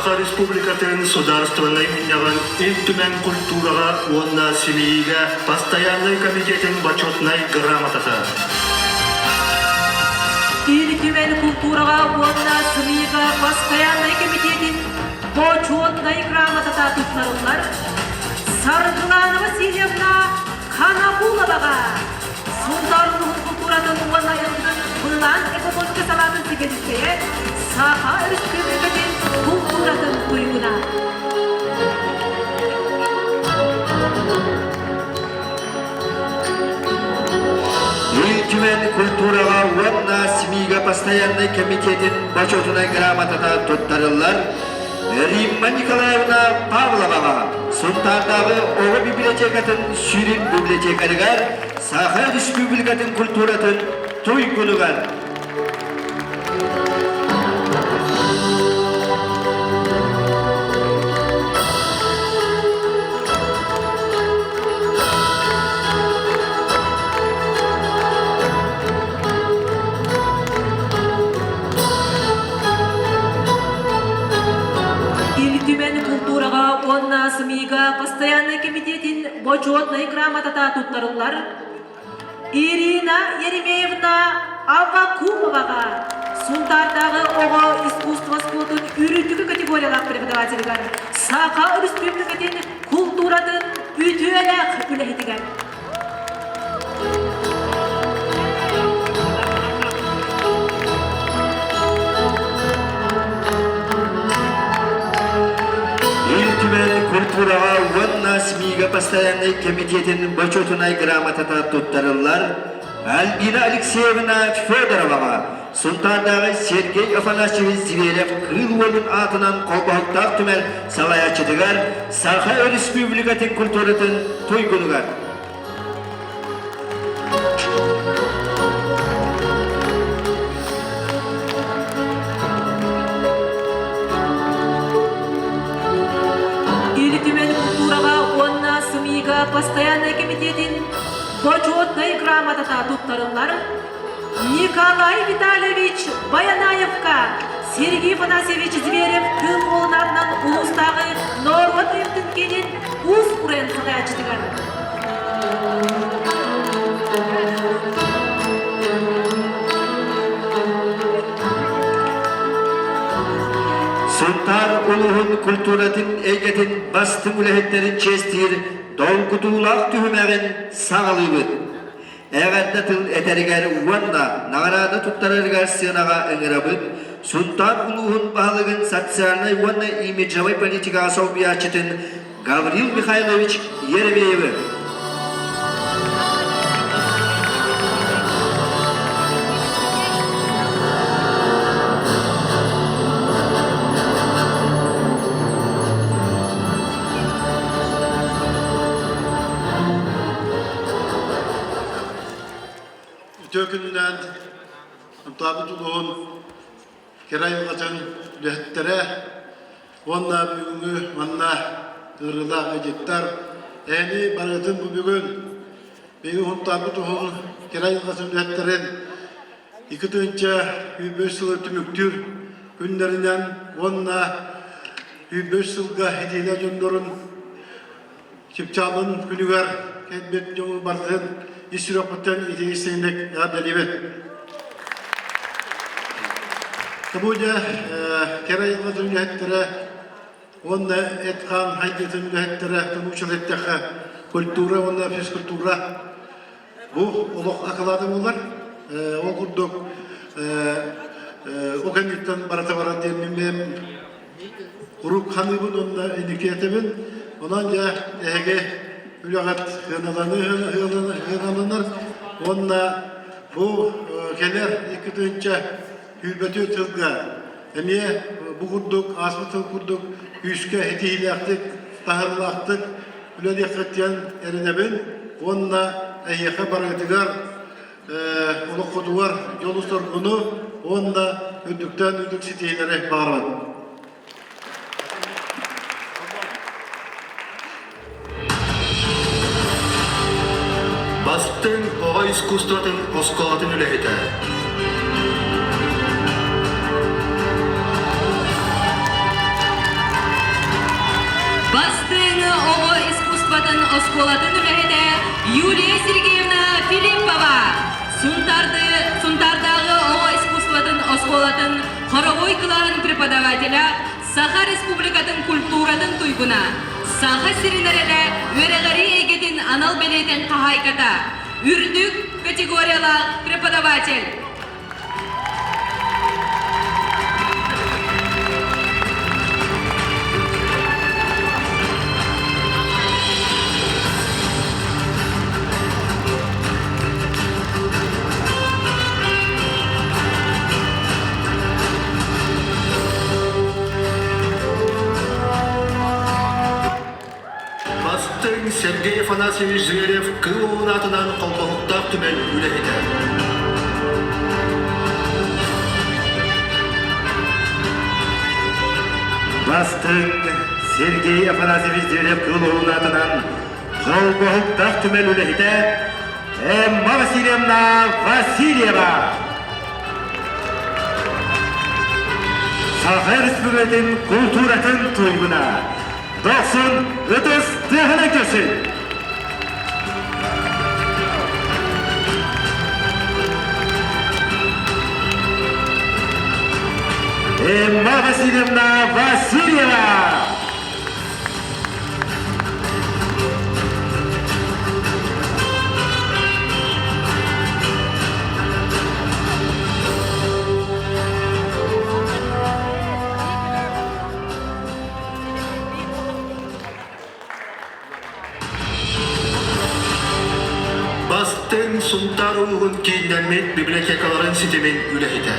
Саха Республикатын Судаарыстыбаннай Мунньаҕын Ил Түмэн культураҕа уонна СМИ-гэ постояннай комитетын бочуотунай грамотата. Ил Түмэн култуураҕа уонна СМИ-га постояннай комитетин бочуотунай грамотата туттарыллар Саргылана Васильевна Ханапуловаҕа Сунтаар улууһун култууратын уонна айылгытын былаан экономика салаатын сэбиэдиссэйэ Саха Өрөспүүбүлүкэтин култууратын туйгуна. Ил Түмэн культураҕа уонна СМИ-га постояннай комитетин бочуотунай грамотата туттарыллар Римма Николаевна Павловаҕа Сунтаардааҕы оҕо библиотекатын сүрүн библиотекарыгар Саха Республикатын культуратын туйгунугар Ил Түмэн култуураҕа уонна СМИ-га постояннай комитетин бочуотунай грамотата туттарыллар. Ирина Еремеевна Аввакумоваҕа Сунтаардааҕы оҕо искусство оскуолатын үрдүкү категориялаах преподавателигэр Саха Өрөспүүбүлүкэтин култууратын үтүөлээх үлэһитигэр Ил Түмэн культураҕа уонна СМИ-га постояннай комитетин бочуотунай грамотата туттарыллар Альбина Алексеевна Федороваҕа Сунтаардааҕы Сергей Афанасьевич Зверев Кыыл Уолун аатынан холбоһуктаах түмэл салайааччытыгар Саха Өрөспүүбүлүкэтин культуратын туйгунугар Ил Түмэн култуураҕа уонна СМИ-га постояннай комитетин бочуотунай грамотата туттарыллар Николай Витальевич Баянаевка Сергей Афанасьевич Зверев Кыыл Уолунаатынан улуустааҕы норуот айымньытын киинин уус-уран салайааччытыгар. Сунтаар улууһун культуратын эйгэтин бастыҥ үлэһиттэрин чиэстиир долгутуулаах түһүмэҕин саҕалыыбыт. Эҕэрдэ тыл этэригэр уонна наҕараада туттарарыгар сыанаҕа ыҥырабыт Сунтаар улууһун баһылыгын социальнай уонна имиджевай политикаҕа солбуйааччытын Гаврил Михайлович Еремеевы. Үтүө күнүнэн Ынтаабыт улууһун кэрэ айылҕатын үлэһиттэрэ уонна бүгүҥҥү манна ыарыылаах ыалдьыттар эһини барытын бу бүгүн биһиги Һунтаарбыт уһун кэрэ айылҕатын үлэһиттэрин 2023 сылы түмүктүүр күннэринэн уонна 105 сылга итиилэ дьоннорун Чыпчаалын күнүгэр кэлбит дьону барытын ис сүрэхпиттэн итии-истиҥник эҕэрдэлиибин. Тобудя кэрэ айылҕатын үлэһиттэрэ уонна эт-хаан хайдыытын үлэһиттэрэ тумуучал эттэххэ культура уонна физкультура бу олох акылаата буолар. Ол курдук ол кэнниттэн барыта баран диэн мин бэйэм Куруук ханыыбын уонна инники этэбин. Онон дьэ эһиги үлэҕит сыаналанар уонна бу кэлэр 2024 сылга эмиэ бу курдук ааспыт сыл курдук күүскэ ситиһиилээхтик, таһаарыылаахтык үлэлиэххит диэн эрэнэбин уонна эһиэхэ барыгытыгар олоххутугар дьолу-соргуну уонна үрдүктэн үрдүк ситиһиилэри баҕарабын. Бастыҥ оҕо искусствотын оскуолатын үлэһитэ. искусствотын оскуолатын үлэһитэ Юлия Сергеевна Филиппова, Сунтарды, Сунтаардааҕы оҕо искусствотын оскуолатын хоровой кылааһын преподавателя, Саха Республикатын культуратын туйгуна, Саха сирин эрэлэ үөрэҕирии эйгэтин анал бэлиэтин хаһаайката, үрдүк категориялаах преподаватель. Бастыҥ Сергей Афанасьевич Зверев кыыл уолун аатынан холбоһуктаах түмэл үлэһитэ. Бастыҥ Сергей Афанасьевич Зверев кыыл уолун аатынан холбоһуктаах түмэл үлэһитэ Эмма Васильевна Васильева. Саха Республикатын култууратын туйгуна Дохсун ытыс тыаһына көрсүн! Эмма Васильевна Васильева! Бастыҥ Сунтаар улууһун кииннэммит библиотекаларын ситимин үлэһитэ.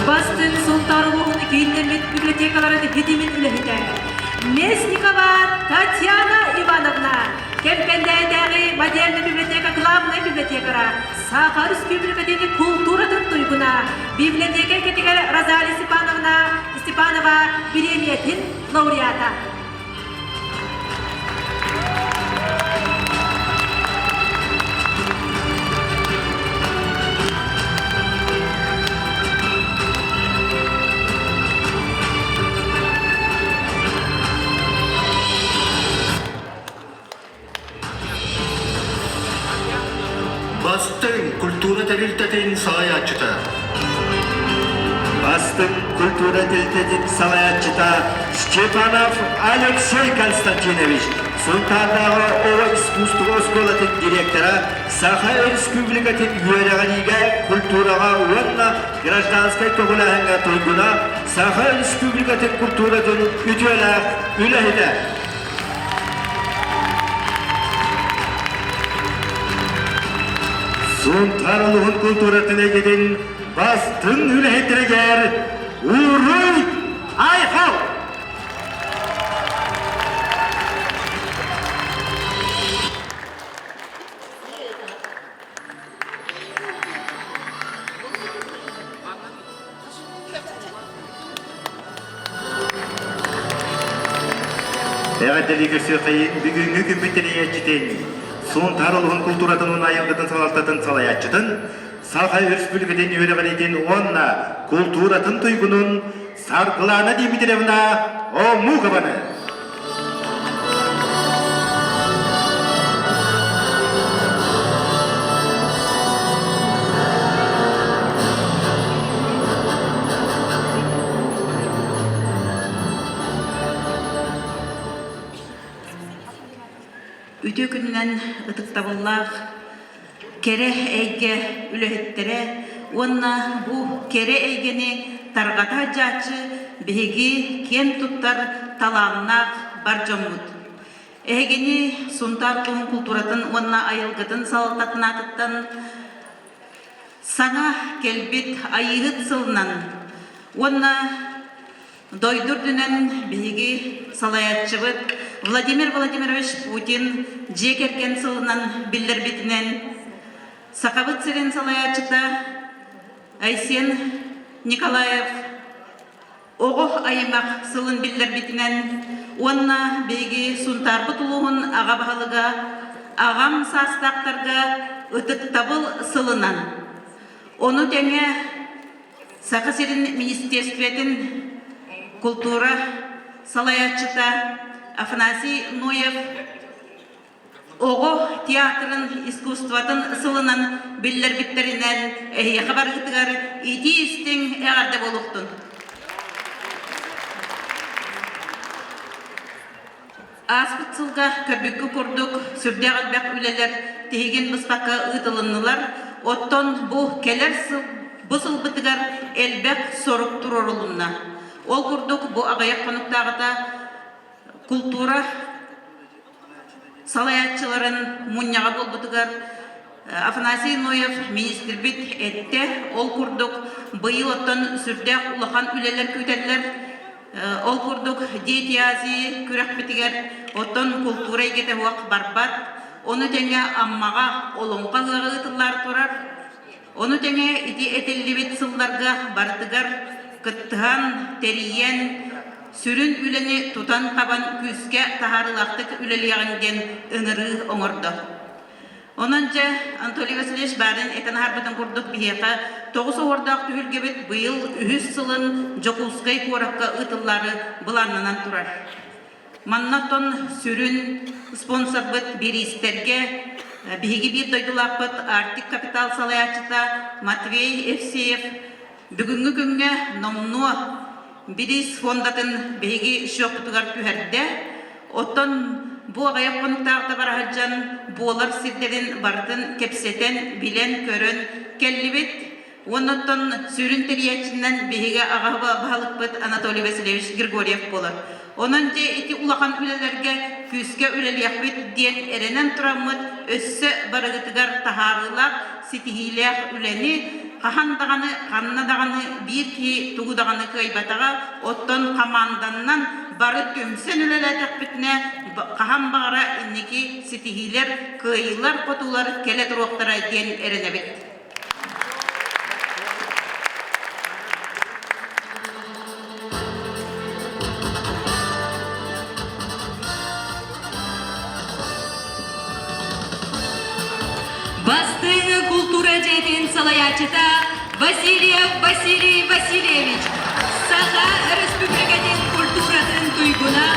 Бастыҥ Сунтаар улууһун кииннэммит библиотекаларын ситимин үлэһитэ. Местникова Татьяна Ивановна, Кэмпэндээйдээҕи модельнай библиотека главнай библиотекара, Саха Республикатын култууратын туйгуна, библиотека эйгэтигэр Розалия Степановна Степанова бириэмийэтин лауреата. Бастыҥ культура тэрилтэтин салайааччыта. Бастыҥ культура тэрилтэтин салайааччыта Степанов Алексей Константинович, Сунтаардааҕы оҕо искусство оскуолатын директора, Саха Республикатын үөрэҕириигэ, культураҕа уонна гражданскай көҕүлээһиҥҥэ туйгуна, Саха Республикатын культуратын үтүөлээх үлэһитэ. Сунтаар улууһун култууратын эйгэтин бастыҥ үлэһиттэригэр Уруй Айхал! Эҕэрдэлии көрсүөххэйин бүгүҥҥү күммүт тэрийээччитин, Сунтаар улууһун култууратын уонна айылгытын салалтатын салайааччытын, Саха Өрөспүүбүлүкэтин үөрэҕириитин уонна култууратын туйгунун Саргылана Дмитриевна Омукованы. Үтүө күнүнэн ытыктабыллаах кэрэ эйгэ үлэһиттэрэ уонна бу кэрэ эйгэни тарҕата сылдьааччы биһиги киэн туттар талааннаах бар дьоммут. Эһигини Сунтаар улууһун култууратын уонна айылгытын салалтатын аатыттан саҥа кэлбит Айыыһыт сылынан уонна Дойду үрдүнэн биһиги салайааччыбыт Владимир Владимирович Путин дьиэ кэргэн сылынан биллэрбитинэн Сахабыт сирин салайааччыта Айсен Николаев оҕо аймах сылын биллэрбитинэн уонна биһиги Сунтаарбыт улууһун аҕа баһылыга аҕам саастаахтарга ытыктабыл сылынан ону тэҥэ Саха сирин министиэристибэтин култуура салайааччыта. Афанасий Ноев Оҕо театрын искусствотын сылынан биллэрбиттэринэн эһиэхэ барыгытыгар итии-истиҥ эҕэрдэ буолуохтун! Ааспыт сылга көрбүккэ курдук сүрдээх элбэх үлэлэр тиһигин быспакка ыытылыннылар. Оттон бу кэлэр сыл бу сылбытыгар элбэх сорук туруорулунна. Ол курдук бу аҕыйах хонуктааҕыта култуура салайааччыларын мунньаҕа буолбутугар Афанасий Ноев министрбит эттэ. Ол курдук быйыл оттон сүрдээх улахан үлэлэр күүтэллэр. Ол курдук Дети Азии күрэхпитигэр оттон култуура эйгэтэ уох барбат. Ону тэҥэ Аммаҕа Олоҥхо ыһыаҕа ыытыллаары турар. Ону тэҥэ ити этиллибит сылларга барытыгар кыттыһан, тэрийэн, сүрүн үлэни тутан-хабан күүскэ таһаарыылаахтык үлэлиэҕиҥ диэн ыҥырыы оҥордо. Онон дьэ, Анатолий Васильевич баарын этэн аһарбытын курдук биһиэхэ тоҕус оһуордаах түһүлгэбит быйыл үһүс сылын Дьокуускай куоракка ыытыллаары былааннанан турар. Манна оттон сүрүн спонсорбыт бириистэргэ биһиги биир дойдулаахпыт Арктик Капитал салайааччыта Матвей Евсеев бүгүҥҥү күҥҥэ номнуо бириис фондатын биһиги счеппутугар түһэрдэ. Оттон бу аҕыйах хонуктааҕыта бара сылдьан буолар сирдэрин барытын кэпсэтэн, билэн-көрөн кэллибит. Уонна оттон сүрүн тэрийээччинэн биһиги аҕа баһылыкпыт Анатолий Васильевич Григорьев буолар. Онон дьэ ити улахан үлэлэргэ күүскэ үлэлиэхпит диэн эрэнэн тураммыт өссө барыгытыгар таһаарыылаах, ситиһиилээх үлэни хаһан даҕаны, ханна даҕаны биир киһи тугу даҕаны кыайбатаҕа, оттон хамаанданнан бары түмсэн үлэлээтэхпитинэ хаһан баҕара инники ситиһиилэр, кыайыылар-хотуулар кэлэ туруохтара диэн эрэнэбит. Бастыҥ култуура дьиэтин салайааччыта Васильев Василий Васильевич, Саха Өрөспүүбүлүкэтин культуратын туйгуна,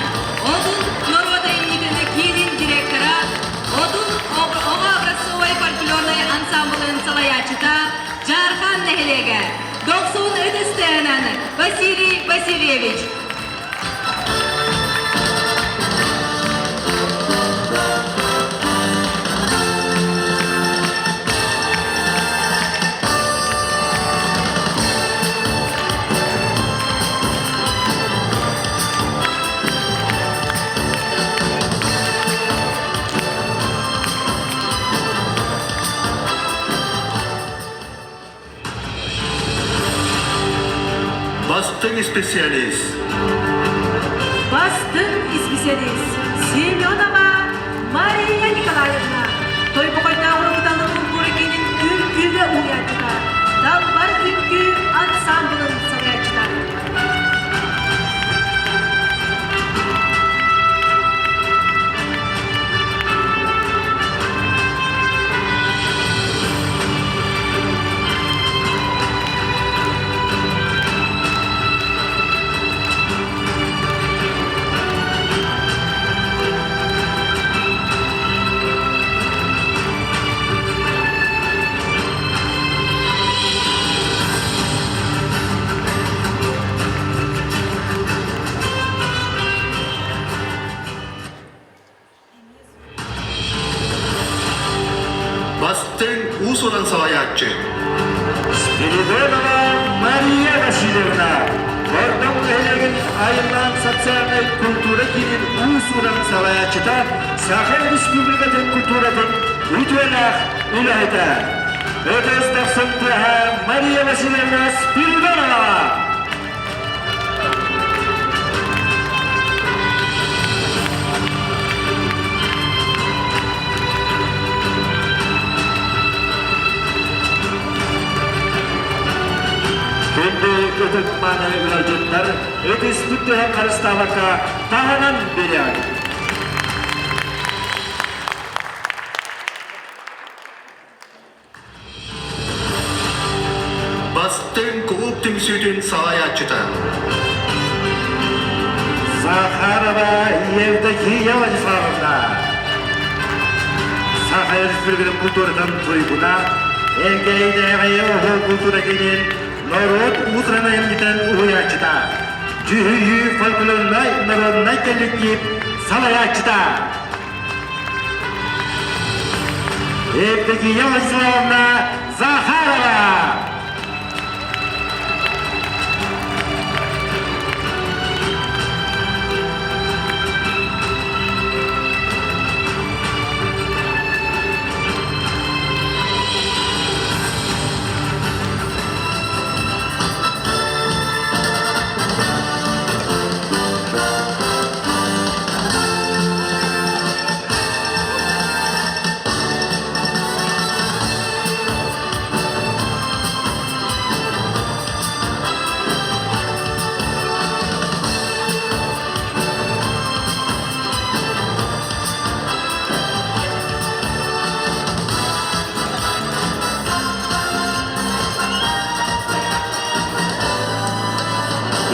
Одун норуот айымньытын киинин директора, Одун оҕо образцовай фольклорнай ансамблын салайааччыта Дьаархан нэһилиэгэ Дохсун ытыстыынан Василий Васильевич. Бастыҥ специалист. Бастыҥ исписэлиис Семенова Мария Николаевна Тойбохойдооҕу Кыталы култуура киинин үҥкүүгэ уһуйааччыта, Далбар үҥкүү ансамблын салайааччыта. Бастыҥ уус-уран салайааччы. Спиридонова Мария Васильевна, Бордоҥ нэһилиэгин айыллаан социальнай культура киинин уус-уран салайааччыта, Саха Республикатын культуратын үтүөлээх үлэһитэ. Өтөс тахсан тыаһа Мария Васильевна Спиридонова! Күндү ытык-мааны ыалдьыттар ытыспыт түһэн харыстаабакка таһынан бириэҕит. Бастыҥ кулууп түмсүүтүн салайааччыта. Захарова Евдокия. Евдокия Владиславовна. Саха Республикатын культуратын туйгуна, Элгээйдээҕи оһол культура киинин норуот уус-уран айымньытын уһуйааччыта, Дьүһүйүү фольклорнай народнай коллектив салайааччыта. Евдокия Владиславовна Захарова.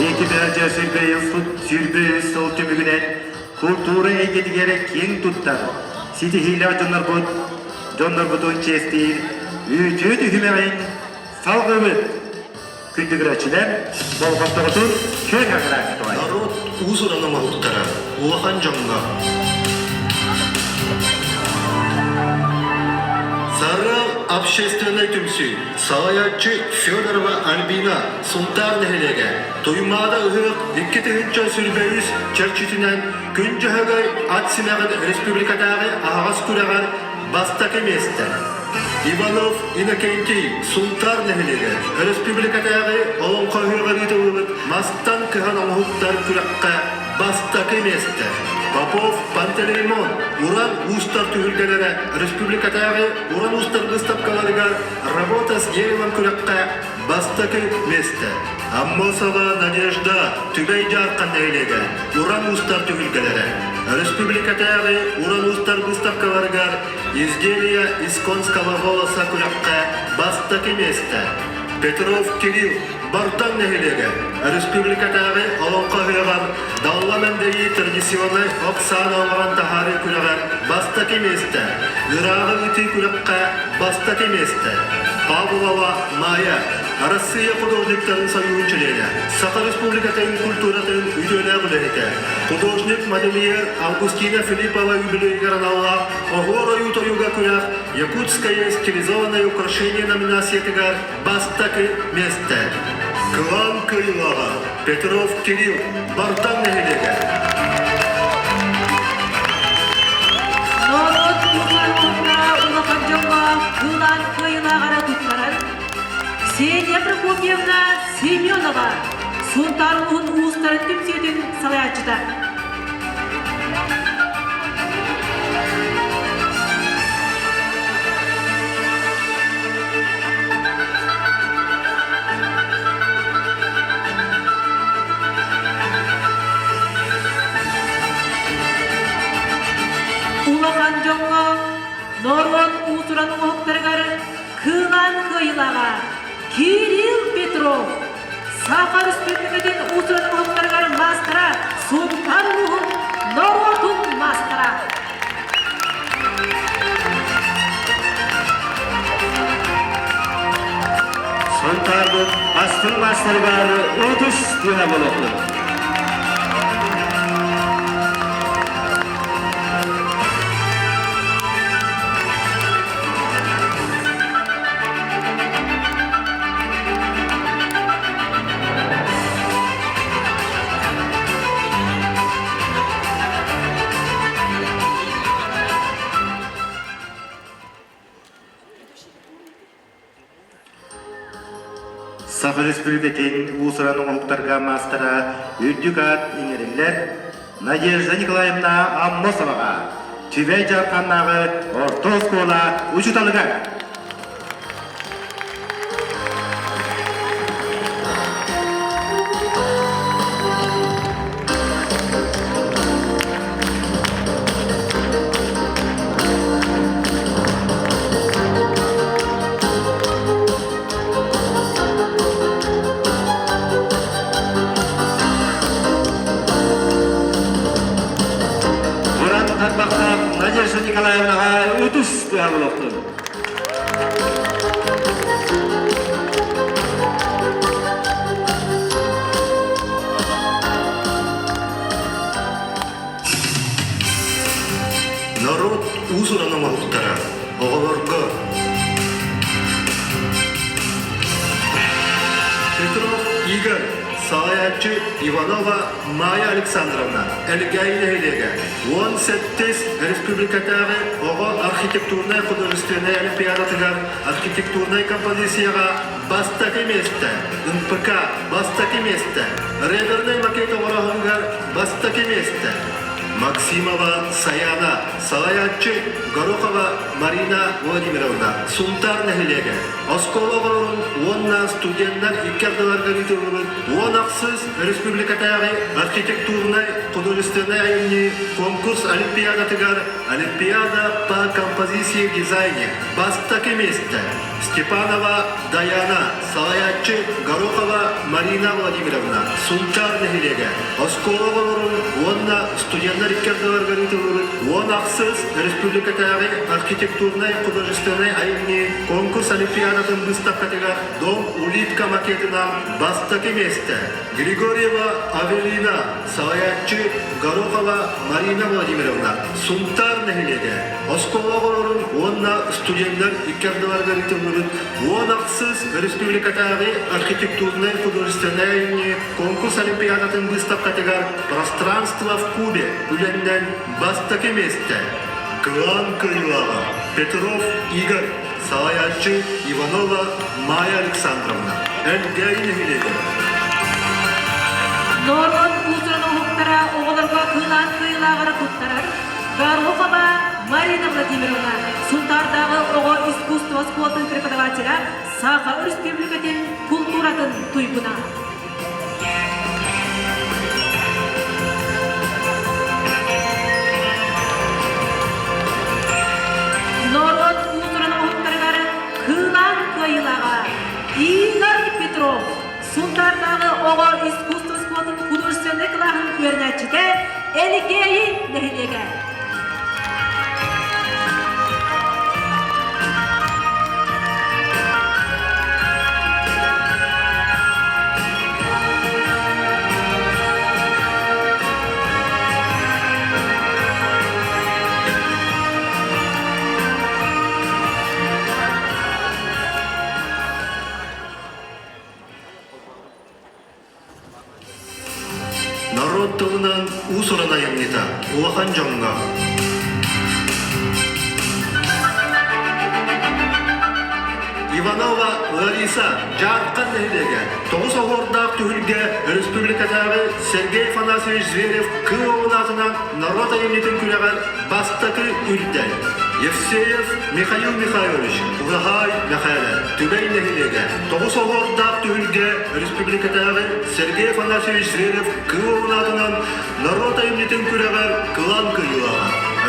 Ити бэрдэ 23 сыл түмүгүнэн култуура эйгэтигэр киэҥ туттар, ситиһиилээх дьоннорбут дьоннорбутун чиэстиир үтүө түһүмэҕин салгыбыт. Күндүгүрөөччүлэр, болҕомтоҕутун күөн аҕыраакытылай. Норуот уус-уран оҥоһуктара улахан дьоҥҥо Сарыал общественнай түмсүү салайааччы Федорова Альбина Сунтаар нэһилиэгэ Туймаада ыһыах 2023 чэрчитинэн Күн Дьөһөгөй ат симэҕин республикатааҕы аһаҕас күрэҕэр бастакы миэстэ. Иванов Иннокентий Сунтаар нэһилиэгэ өрөспүүбүлүкэтээҕи Олоҥхо ыһыаҕар ыытыллыбыт мастан кыһан оҥоһуктар күрэххэ бастакы миэстэ. Попов Пантелеймон Уран уустар түһүлгэлэрэ республикатааҕы Уран уустар быыстапкаларыгар Работа с деревом күрэххэ бастакы миэстэ. Аммосова Надежда Түбэй Дьаархан нэһилиэгэ Уран уустар түһүлгэлэрэ Өрөспүүбүлүкэтээҕи Уран уустар быыстапкаларыгар Изделия из конского волоса күрэххэ бастакы миэстэ. Петров Кирилл Бартан нэһилиэгэ Өрөспүүбүлүкэтээҕи Олоҥхо ыһыаҕар Далла Мэндэйии традиционнай ох сааны оҥорон таһаарыы күрэҕэр бастакы миэстэ. Ырааҕы ыытыы күрэххэ бастакы миэстэ. Павлова Майя Арассыыйа художниктарын союһун чилиэнэ, Саха Республикатын культуратын үтүөлээх үлэһитэ, художник-модельер Августина Филиппова үбүлүөйүгэр аналлаах Оһуор ойуу тойуга күрэх Якутское стилизованное украшение номинациятыгар бастакы миэстэ. Кылаан кыайыылааҕа Петров Кирилл, Бартан нэһилиэгэ. Норуот уһуктара улахан дьоҥҥо кылаан кыайыылааҕара туттарар Ксения Прокопьевна Семенова, Сунтаар улууһун уустарын түмсүүтүн салайааччыта. Улахан дьоҥҥо норуот уус-уран оҥоһуктарыгар кыылаан кыайыылааҕа Кирилл Петров, Саха Өрөспүүбүлүкэтин уус-уран оҥоһуктарыгар маастара, Сунтаар улууһун норуотун маастара. Сунтаарбыт бастыҥ маастарыгар 30 тыына болоҕун. Саха Республикатын уус-уран оҥоһуктарга маастара үрдүк аат иҥэриллэр Надежда Николаевна Аммосоваҕа, Түбэй Дьаарханнааҕы орто оскуола учууталыгар. Ытыс тыаһа буолуохтун. Норуот уус-уран оҥоһуктара оҕолорго Петров Игорь, салайааччы Иванова Майя Александровна, Элгээйи нэһилиэгэ, 17 республикатааҕы оҕо архитектурнай художественнай олимпиадатыгар архитектурнай композицияҕа бастакы миэстэ, НПК бастакы миэстэ, ревернай макет оҥороһугар бастакы миэстэ. Максимова Саяна, салайааччы Горохова Марина Владимировна, Сунтаар нэһилиэгэ, оскуола оҕолорун уонна студеннар икки ардыларыгар ыытыллыбыт 16 республикатааҕы архитектурнай художественнай айымньы конкурс олимпиадатыгар Олимпиада по композиции в дизайне бастакы миэстэ Степанова Даяна, салайааччы Горохова Марина Владимировна, Сунтаар нэһилиэгэ, оскуола оҕолорун уонна студеннар икки ардыларыгар ыытыллыбыт 16 республикатааҕы архитектурнай художественнай айымньы конкурс олимпиадатын быыстапкатыгар Дом улитка макетынан бастакы миэстэ Григорьева Авелина, салайааччы Горохова Марина Владимировна, Сунтаар нэһилиэгэ, оскуола оҕолорун уонна студеннар икки ардыларыгар ыытыллыбыт 16 республикатааҕы архитектурнай художественнай айымньы конкурс олимпиадатын быыстапкатыгар «Пространство в кубе» үлэннэн бастакы миэстэ Кылаан кыайыылааҕа Петров Игорь, салайааччы Иванова Майя Александровна, Элгээйи нэһилиэгэ. Норуот уусуран оһуктара оҕолорго кылаан кыайыылааҕары туттарар Горохова Марина Владимировна, Сунтаардааҕы оҕо искусство оскуолатын преподавателя, Саха Өрөспүүбүлүкэтин култууратын туйгуна. Норуот уусуран оһуктарыгар кыылаан кыайыылааҕа Игорь Петров, Сунтаардааҕы оҕо искусство оскуолатын художественнай кылааһын үөрэнээччитэ Элгээйи нэһилиэгэ. Норуот тылынан уус-уран айымньыта улахан дьоҥҥо Иванова Лариса Дьаархан нэһилиэгэ тоҕус оһуордаах түһүлгэ республикатааҕы Сергей Афанасьевич Зверев Кыыл Уолун аатынан норуот айымньытын күрэҕэр бастакы үрдэл. Евсеев Михаил Михайлович, Ураһаай Мэхээлэ, Түбэй нэһилиэгэ, тоҕус оһуордаах түһүлгэ республикатааҕы Сергей Афанасьевич Зверев Кыыл Уолун аатынан норуот айымньытын күрэҕэр кылаан кыайыылааҕа,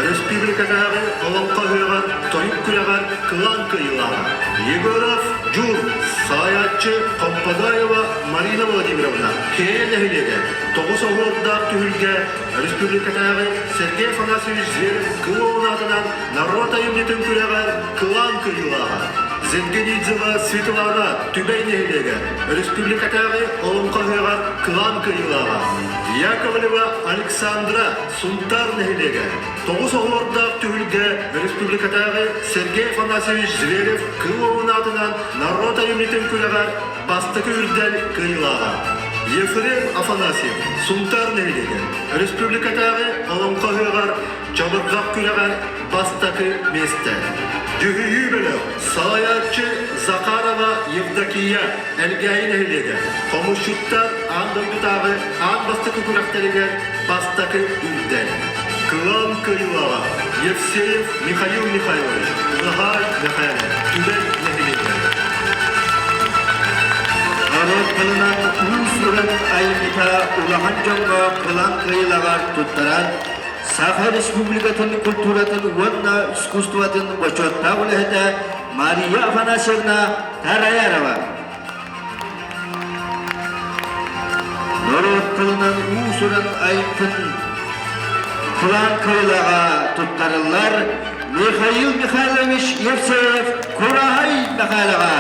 республикатааҕы Олоҥхо ыһыаҕар тойук күрэҕэр кылаан кыайыылааҕа Егоров Дьур, салайааччы Хомподаева Марина Владимировна, Кэйэ нэһилиэгэ, тоҕус оһуордаах түһүлгэ Республикатааҕы Сергей Афанасьевич Зверев Кыыл Уолун аатынан норуот айымньытын күрэҕэр кылаан кыайыылааҕа Зенгенидзева Светлана Түбэй нэһилиэгэ Республикатааҕы Олоҥхо ыһыаҕар кылаан кыайыылааҕа Яковлева Александра Сунтаар нэһилиэгэ тоҕус оһуордаах түһүлгэ Республикатааҕы Сергей Афанасьевич Зверев Кыыл Уолун аатынан норуот айымньытын күрэҕэр бастакы үрдэл кыайыылааҕа Ефрем Афанасьев, Сунтаар нэһилиэгэ, республикатааҕы Олоҥхо ыһыаҕар чабырҕах күрэҕэр бастакы миэстэ. Дьүһүйүү бөлөх салайааччы Захарова Евдокия, Элгээйи нэһилиэгэ, хомусчуттар аан дойдутааҕы аан бастакы күрэхтэригэр бастакы үрдэл. Кылаан кыайыылааҕа Евсеев Михаил Михайлович, Наһаай Мэхээлэ, Түбэй нэһилиэгэ. Норуот тылынан уус-уран айымньыта улахан дьоҥҥо кылаан кыайыылааҕар туттаран, Саха Республикатын культуратын уонна искусствотын бочуоттаах үлэһитэ Мария Афанасьевна Тараярова. Норуот тылынан уус-уран айымньытын кылаан кыайыылааҕа туттарыллар. Михаил Михайлович Евсеев Кураһай Михайлова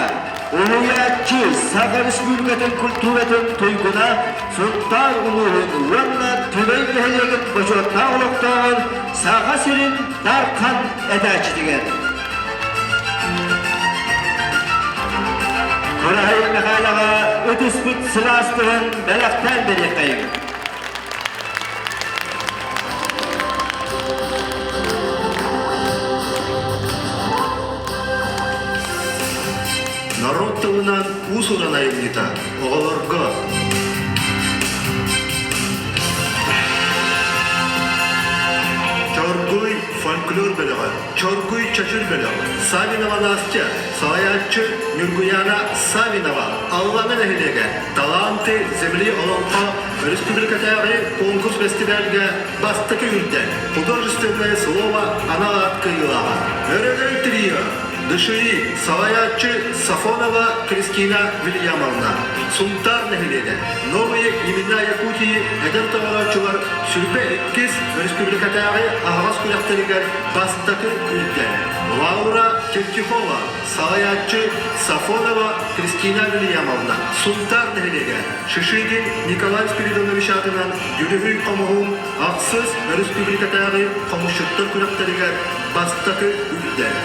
уһуйааччы Саха Республикатын культуратын туйгуна Сунтаар улууһун уонна Түбэй нэһилиэгин бочуоттаах олохтооҕун Саха сирин Дархан этээччитигэр. Кураһай Михайлова ытыспыт сылаастыһын бэлэхтээн бэриэххэйиҥ. Норуот тылынан уус-уран айымньыта оҕолорго Чоргуй фольклор бөлөҕө, Чоргуй чочур бөлөх, Савинова Настя, салайааччы Ньургуяна Савинова, Аллана нэһилиэгэ, Таланты земли олоҥхо Республикатааҕы конкурс бэстибээлгэ бастакы үрдэл, художественное слово анал аат кыайыылааҕа. Өрөгөй трио, ДШИ, салайааччы Сафонова Кристина Вильямовна, Сунтаар нэһилиэгэ, Новые имена Якутии эдэр толорооччулар сүрбэ иккис республикатааҕы аһаҕас күрэхтэригэр бастакы үрдэл. Лаура Киртихова, салайааччы Сафонова Кристина Вильямовна, Сунтаар нэһилиэгэ, Шишигин Николай Спиридонович аатынан Дьүрүһүй хомуһун ахсыс өрөспүүбүлүкэтээҕи хомусчуттар күрэхтэригэр бастакы үрдэл.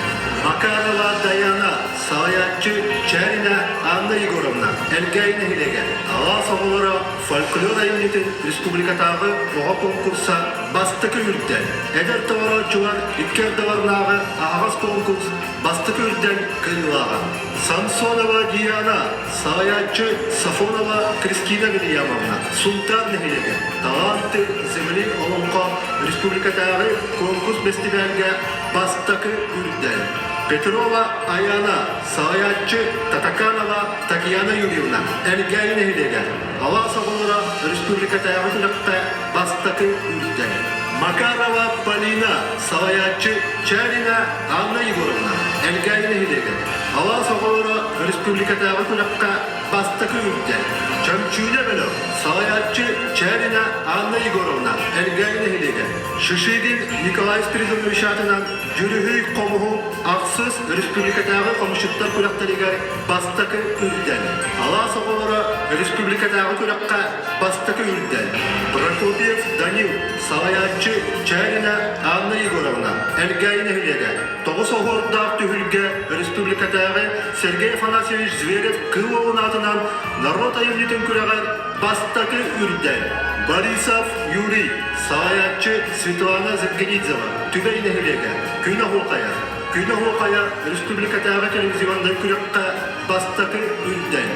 Макарова Даяна, салайааччы Чээринэ Анна Егоровна, Элгээйи нэһилиэгэ, алаас оҕолоро фольклор айымньытын республикатааҕы оҕо конкурса бастакы үрдэл. Эдэр толорооччулар икки ардыларынааҕы аһаҕас конкурс бастакы үрдэл кыайыылааҕа. Самсонова Диана, Салайааччы Сафонова Кристина Вильямовна, Сунтаар нэһилиэгэ, Таланты земли олоҥхо республикатааҕы конкурс бэстибээлгэ бастакы үрдэл. Петрова Аяна, салайааччы Татаканова Татьяна Юрьевна, Элгээйи нэһилиэгэ, Алаас оҕолоро республикатааҕы күрэххэ бастакы үрдэл. Макарова Полина, салайааччы Чарина Анна Егоровна, Элгээйи нэһилиэгэ, Алаас оҕолоро республикатааҕы күрэххэ бастакы үрдэл. Чөмчүүнэ бөлөх, салайааччы Чээринэ Анна Егоровна, Элгээйи нэһилиэгэ, Шишигин Николай Спиридонович аатынан Дьүрүһүй хомуһу ахсыс республикатааҕы хомусчуттар күрэхтэригэр бастакы үрдэл. Алаас оҕолоро республикатааҕы күрэххэ бастакы үрдэл. Прокопьев Данил, салайааччы Чээринэ Анна Егоровна, Элгээйи нэһилиэгэ, Тоҕус оһуордаах түһүлгэ республикатааҕы Сергей Афанасьевич Зверев Кыыл Уолун аатынан норуот айымньытын күрэҕэр бастакы үрдэл. Борисов Юрий, салайааччы Светлана Зедгенидзева, Түбэй нэһилиэгэ, Күн оһуохайа. Күн оһуохайа республикатааҕы телевизионнай күрэххэ бастакы үрдэл.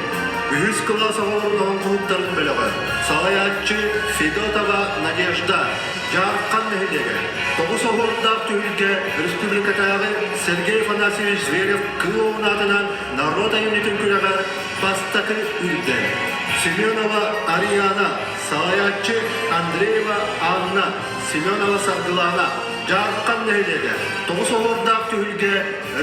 Үһүс кылаас оҕолорун оҥоһуктарын бөлөҕө, салайааччы Федотова Надежда, Дьаархан нэһилиэгэ тоҕус оһуордаах түһүлгэ республикатааҕы Сергей Афанасьевич Зверев Кыыл Уолун аатынан норуот айымньытын күрэҕэр бастакы үрдэл. Семенова Ариана, салайааччы Андреева Анна, Семенова Саргылана, Дьаархан нэһилиэгэ тоҕус оһуордаах түһүлгэ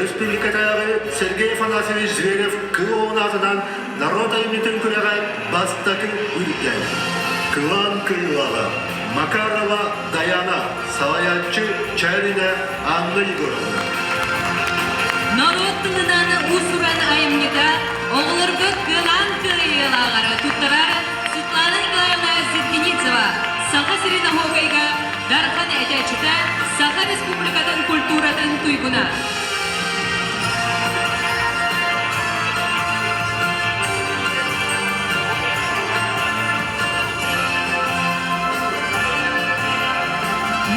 республикатааҕы Сергей Афанасьевич Зверев Кыыл Уолун аатынан норуот айымньытын күрэҕэр бастакы үрдэл. Кылаан кыайыылааҕа Макарова Даяна, салайааччы Чээринэ Анна Егоровна. Норуот тылынан уус-уран айымньыта оҕолорго кылаан кыайыылааҕары туттарар Светлана Николаевна Зеткиницева, Саха сирин оһуокайга Дархан этээччитэ, Саха Республикатын культуратын туйгуна.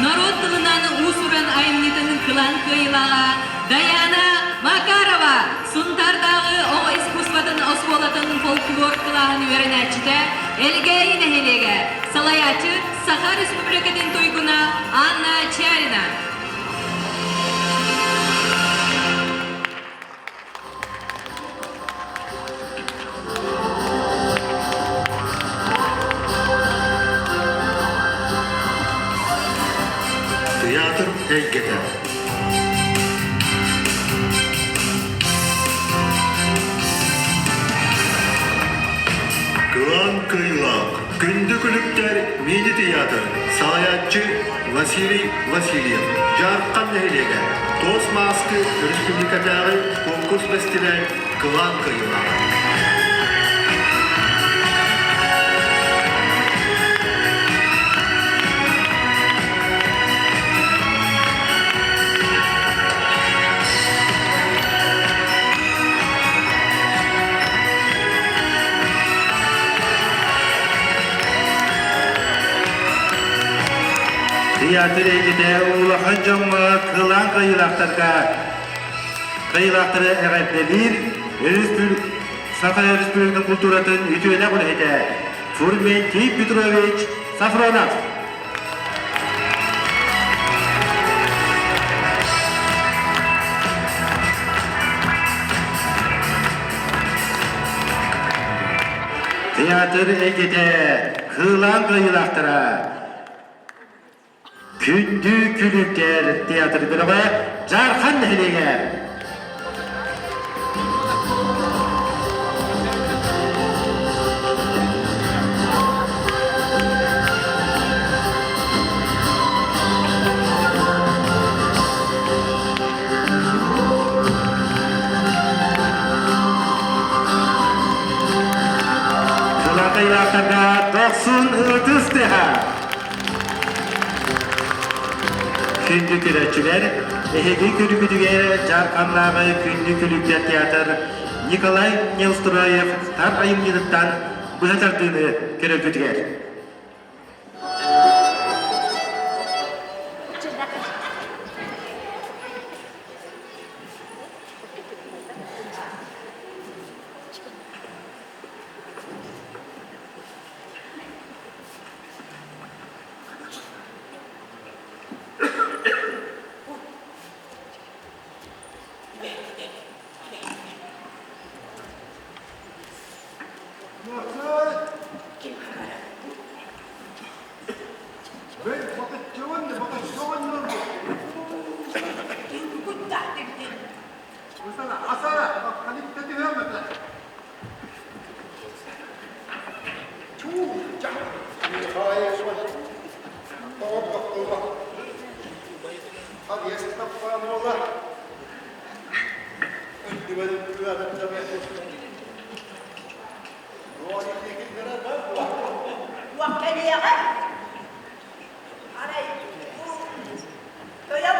Норуот тылынан уус-уран айымньытын кылаан кыайыылааҕа Даяна Макарова Сунтаардааҕы оҕо искусствотын оскуолатын фольклор кылааһын үөрэнээччитэ, Элгээйи нэһилиэгэ, салайааччы Саха Республикатын туйгуна Анна Чярина. Тыйаатыр эйгэтэ. Кылаан кыайыылаах. Күндү күлүктэр мини-театр салайааччы Василий Васильев, Дьаархан нэһилиэгэ, Туос мааскы өрөспүүбүлүкэтээҕи конкурс-бэстибээл кылаан кыайыылааҕа. Театр эйгэтэ улахан дьоҥҥо кылаан кыайыылаахтарга кыайыылаахтары эҕэрдэлиир Саха Өрөспүүбүлүкэтин култууратын үтүөлээх үлэһитэ Фурментий Петрович Сафронов. Театр эйгэтэ кыылаан кыайыылаахтара Күндү күлүктэр театр бөлөҕө Дьаархан нэһилиэгэр Кылаатайлаахтарга дохсун ытыс тыаһа! Күндү көрөөччүлэр, эһиги күлүгүтүгэр Дьаарханнааҕы Күндү күлүктэр театр Николай Неустроев тар айымньытыттан быһа тардыыны көрөргүтүгэр. Кэлиэҕэ арай тойон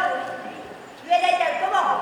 үөлэйдэргэ оҕо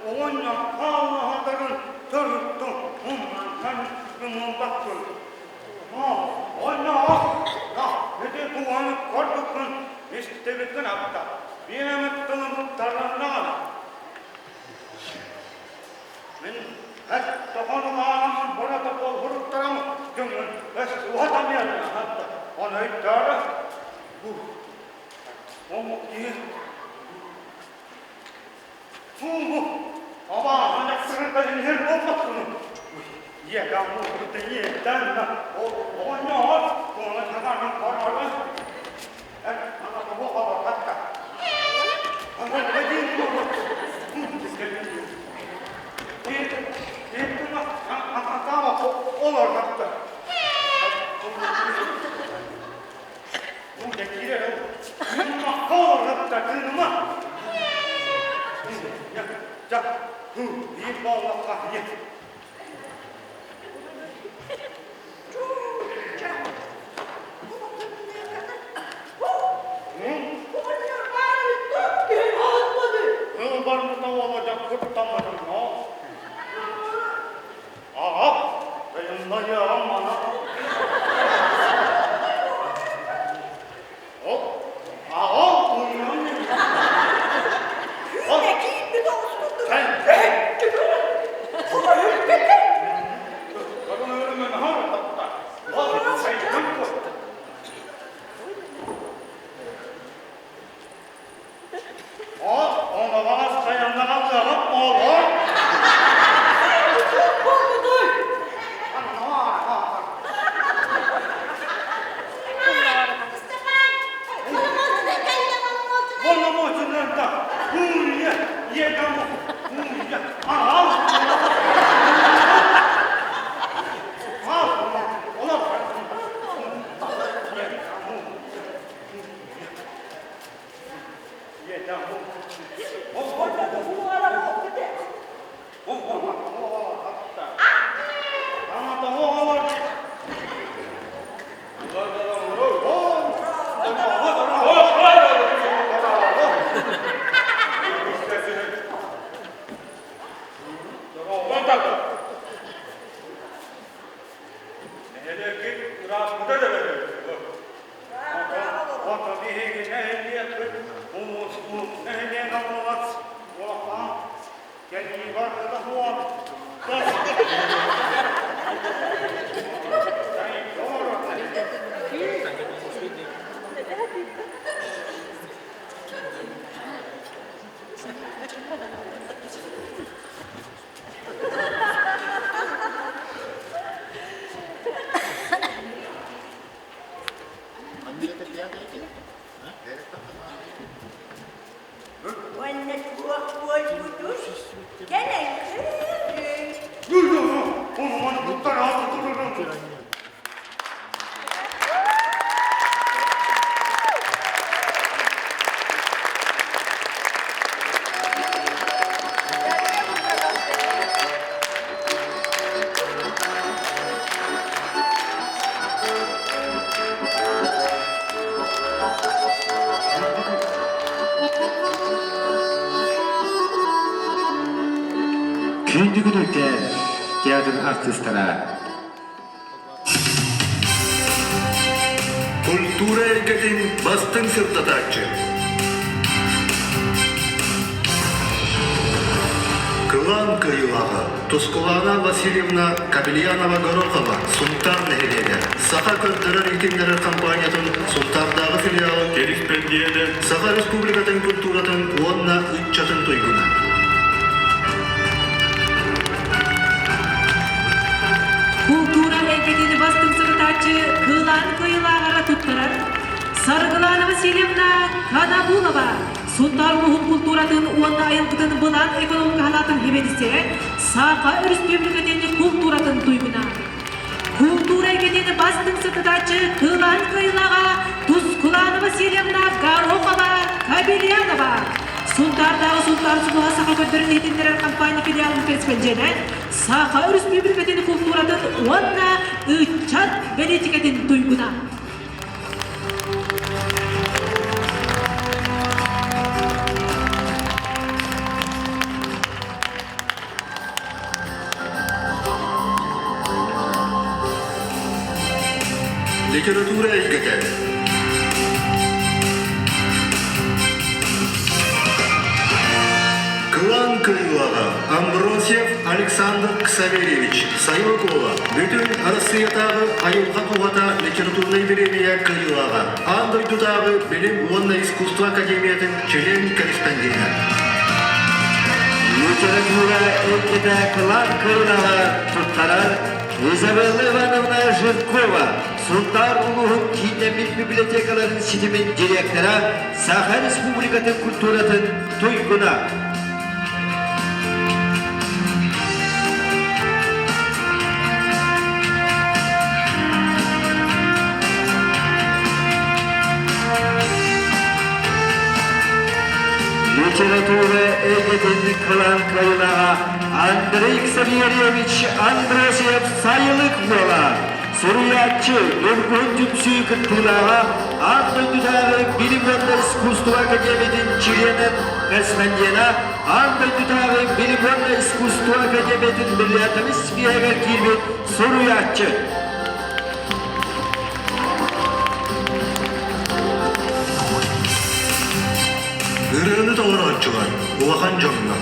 Оҕонньор хааллаһалларын төрүттүн умнан умулбаккын. Онно ити туһаны көрбүккүн, истибиккин апта. Биир эмит тылым тарыннаҕына. Мин эт тоҕонулааҕым боротокуол суруктарым дьоҥҥун өс уһатамыан хатта. Ону өйдөөрө омук киһи Сууму абааһы дьахтарын иһэр буолбаккын. Оҕонньор туола сатаан корорун. Уонна туох буолбутуй? Кэлэн көрүҥ. Күндү күнүктэр театр артыыстара. Культура эйгэтин бастыҥ сырдатааччы. Кылаан кыайыылааҕа Тускулаана Васильевна Кобельянова-Горохова Сунтаар нэһилиэгэ Саха көрдөрөр-иһитиннэрэр компаниятын Сунтаардааҕы филиалын Кэриспэндиэнэ Саха Республикатын культуратын уонна ыччатын туйгуна. Култуура эйгэтин бастыҥ сырытааччы Кылаан кыайыылааҕара туттарар Саргылаана Васильевна Канабулова Сунтаар улууһун култууратын уонна айылгытын былаан экономика салаатын сэбиэдиссэйэ Саха Өрөспүүбүлүкэтин култууратын туйгуна. Култуура эйгэтин бастыҥ сырдатааччы Кылаан кыайыылааҕа Тускулаана Васильевна Горохова Кабельянова. Сунтаардааҕы Сунтаар сулуһа саха көрдөрөн иһитиннэрэр компания филиалын кэрэспэндьиэнэ Саха Өрөспүүбүлүкэтин култууратын уонна ыччат бэлиитикэтин туйгуна. Литература эйгэтэ. Кылаан кыайыылааҕа Амбросьев Александр Ксаверьевич Сайылыкова Бүтүн Арассыыйатааҕы айылҕа туһата литературнай бириэмийэ кыайыылааҕа, аан дойдутааҕы билим уонна искусство академиятын член-корреспондена. Литература эйгэтэ кылаан кыайыылааҕа туттарар Изабелла Ивановна Жиркова, Сунтаар улууһун кииннэммит библиотекаларын ситимин директора, Саха Республикатын культуратын туйгуна. Литература эйгэтин кылаан кыайыылааҕа Андрей Ксаверьевич Андросев Сайылык буола. Суруйааччы, Ньургуһун түмсүү кыттыылааҕа, аан дойдутааҕы билим уонна искусство академиятын чилиэнэ корреспондена, аан дойдутааҕы билим уонна искусство академиятын бриллиантовый спиһэгэр киирбит суруйааччы. Ырыаны толорооччулар улахан дьоҥҥо.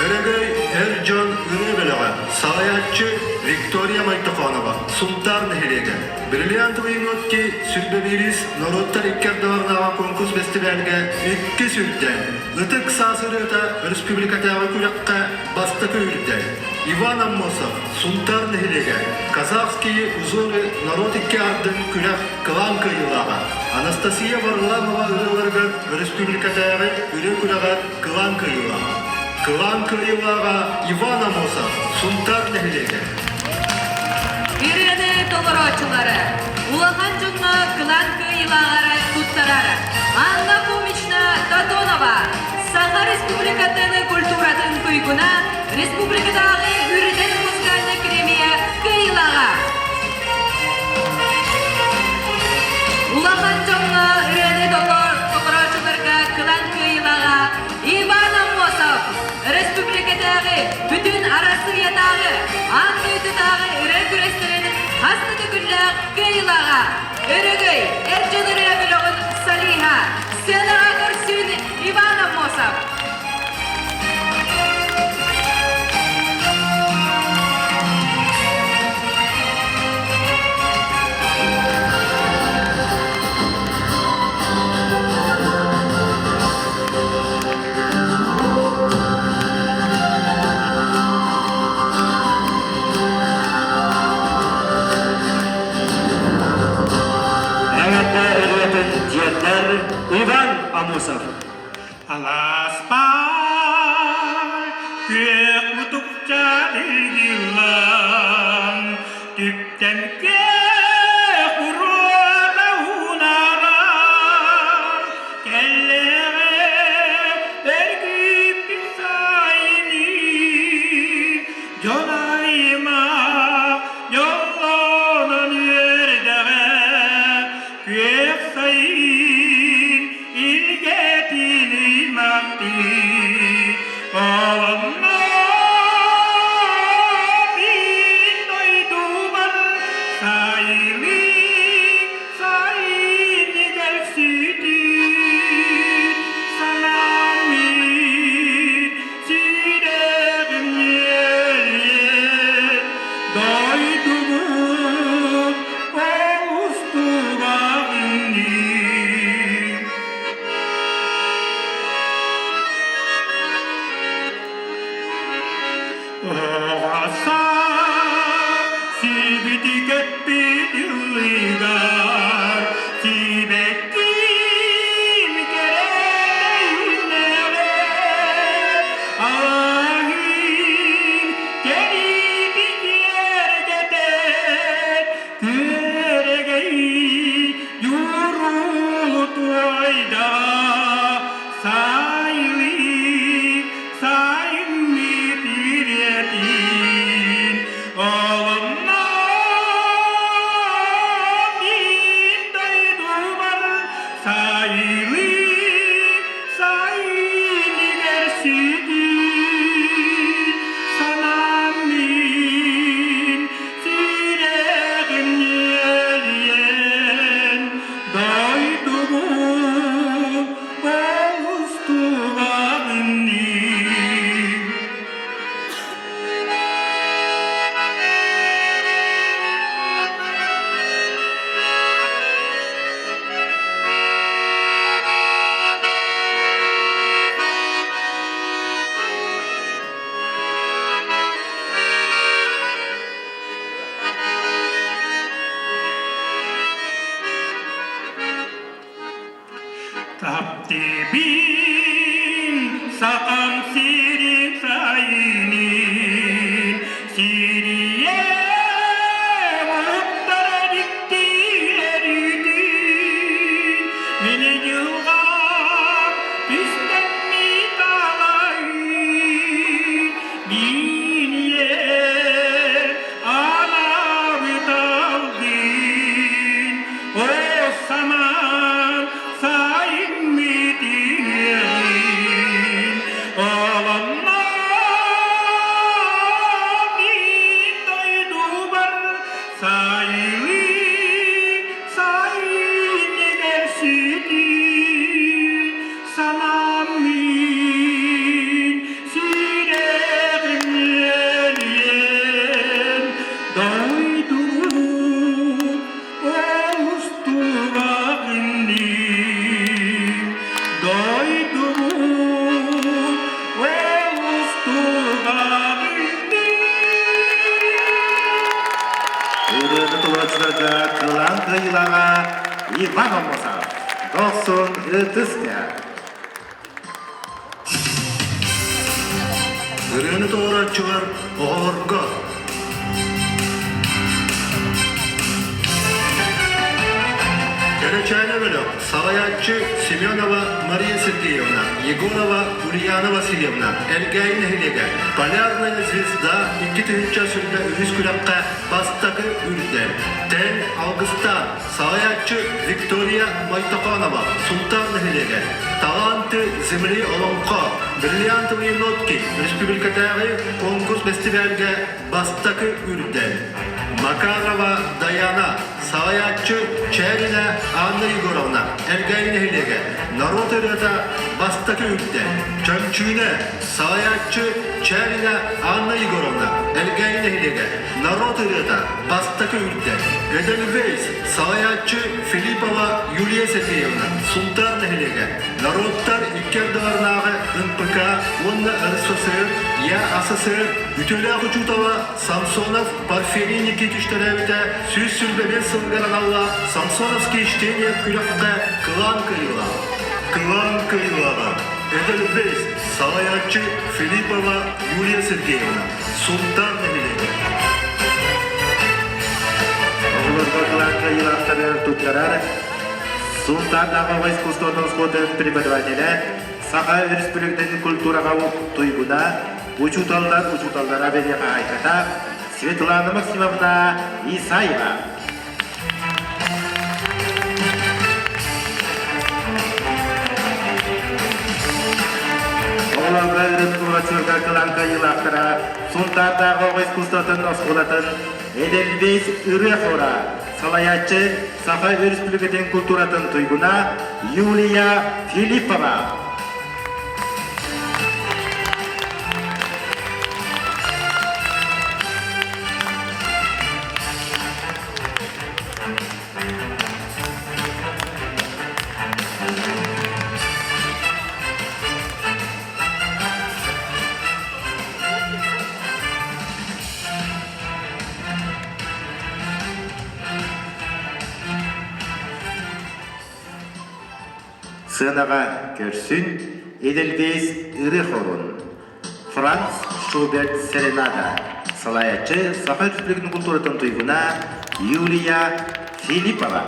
Өрөгөй эр дьон ырыа бөлөҕө, салайааччы Виктория Майтохонова, Сунтаар нэһилиэгэ. Бриллиантовые нотки сүрбэбиирис норуоттар икки ардыларынааҕы конкурс бэстибээлгэ иккис үрдэл, Ытык саас ырыата республикатааҕы күрэххэ бастакы үрдэл. Иван Аммосов, Сунтаар нэһилиэгэ, Казахские узоры народ икки ардын күрэх кылаан кыайыылааҕа. Анастасия Варламова ырыаларыгар өрөспүүбүлүкэтээҕи ырыа күрэҕэр кылаан кыайыылааҕа. Кылаан кыайыылааҕа Иван Аммосов, Сунтаар нэһилиэгэ. Ырыаны толорооччулары улахан дьоҥҥо кылаан кыайыылааҕары туттарар Анна Фомична Тотонова, Саха Республикатын культуратын туйгуна, республикатааҕы үрдэл музыкальнай премия кыайыылааҕа. Улахан дьоҥҥо ырыаны толорооччуларга кылаан кыайыылааҕа Иван Аммосов, республикатааҕы, бүтүн Арассыыйатааҕы, аан дойдутааҕы ырыа күрэстэрин хас да төгүллээх кыайыылааҕа, Өрөгөй, эр дьон ырыа бөлөҕүн солиһа, сценаҕа көрсүүн Иван Аммосов. Эҕэрдэ ырыатын тиэрдэр Иван Амусов. Алааспар күөх мутукча илгиллан, түптэн күөх уруота унаарар, кэллэҕэ эргиппит сайыныы, дьон аймах дьоллонон үөрдэҕэ, күөх сайын илгэтин ыймахтыы, Олонно мин дойдубар сайылыы сайыныгар сүтүү санаам мин сүрэҕим үөрүөн дойдубун олус тулаҕын Оҕо сибити көппүт ыллыгар сибэкким кэрэ Аһын кэриити киэргэтэр күөрэгэй юруу туойда сайылыы сайынныы тириэтин олонно мин дойдубар сайылыы сайыныгар сүтүү санаам. Таптыыбын сахам сирин сайынын, сирийэ уһуктара диктиэритин, мин дьылҕам түстэммит алайын, мин ийэм анаабыт алдын, о саман сайыммыт иһин, олонно мин дойдубар сайылыы сайын эдэр сүтүн санаам мин сүрэҕим үөрүөн дойдум Олус дойдубут олус Ырыаны толорооччуларга кылаан кыайыылааҕа Иван Аммосов, Дохсун ытыс тыаһа. Ырыаны толорооччулар оҕолорго Кэрэчээнэ бөлөх салайааччы Семенова Мария Сергеевна, Егорова Ульяна Васильевна, Элгээйи нэһилиэгэ «Полярная звезда» 2023 күрэххэ бастакы үрдэл. Тэн Алгыстаан Салайааччы Виктория Майтаканова, Султан нэһилиэгэ, Таланты земли Олоҥхо, Бриллиантовые нотки республикатааҕы конкурс бэстибээлгэ бастакы үрдэл. Макарова Даяна, салайааччы Чээринэ Анна Егоровна, Элгээйи нэһилиэгэ, норуот ырыата бастакы үрдэл. Чөмчүүнэ, салайааччы Чээринэ Анна Егоровна, Элгээйи нэһилиэгэ, норуот ырыата бастакы үрдэл. Эдельвейс, салайааччы Филиппова Юлия Сергеевна, Сунтаар нэһилиэгэ, норуоттар икки ардыларынааҕы НПК уонна РСФСР, ЯАССР үтүөлээх учуутала Самсонов Парфений Никитич төрөөбүтэ 125 сылыгар аналлаах Самсоновские чтения күрэххэ кылаан кыайыылаах. Кылаан кыайыылааҕа Эдельвейс, салайааччы Филиппова Юлия Сергеевна, Сунтаар нэһилиэгэ. Оҕолорго кылаан кыайыылаахтары туттарар Сунтаардааҕы искусствотын оскуолатын преподавателэ, Саха Өрөспүүбүлүкэтин культураҕа туйгуна, учууталлар учууталлара бэлиэ хаһаайката Светлана Максимовна Исаева. Оҕолорго ырытыылаччыларга кылаан кыайыылаахтара Сунтаардааҕы оҕо искусствотын оскуолатын Эдельвейс ырыа хора салайааччы Саха Өрөспүүбүлүкэтин культуратын туйгуна Юлия Филиппова. Сыанаҕа көрсүн Эдельвейс ырыа хорун Франц Шуберт Серенада, салайааччы Саха Республикатын культуратын туйгуна Юлия Филиппова.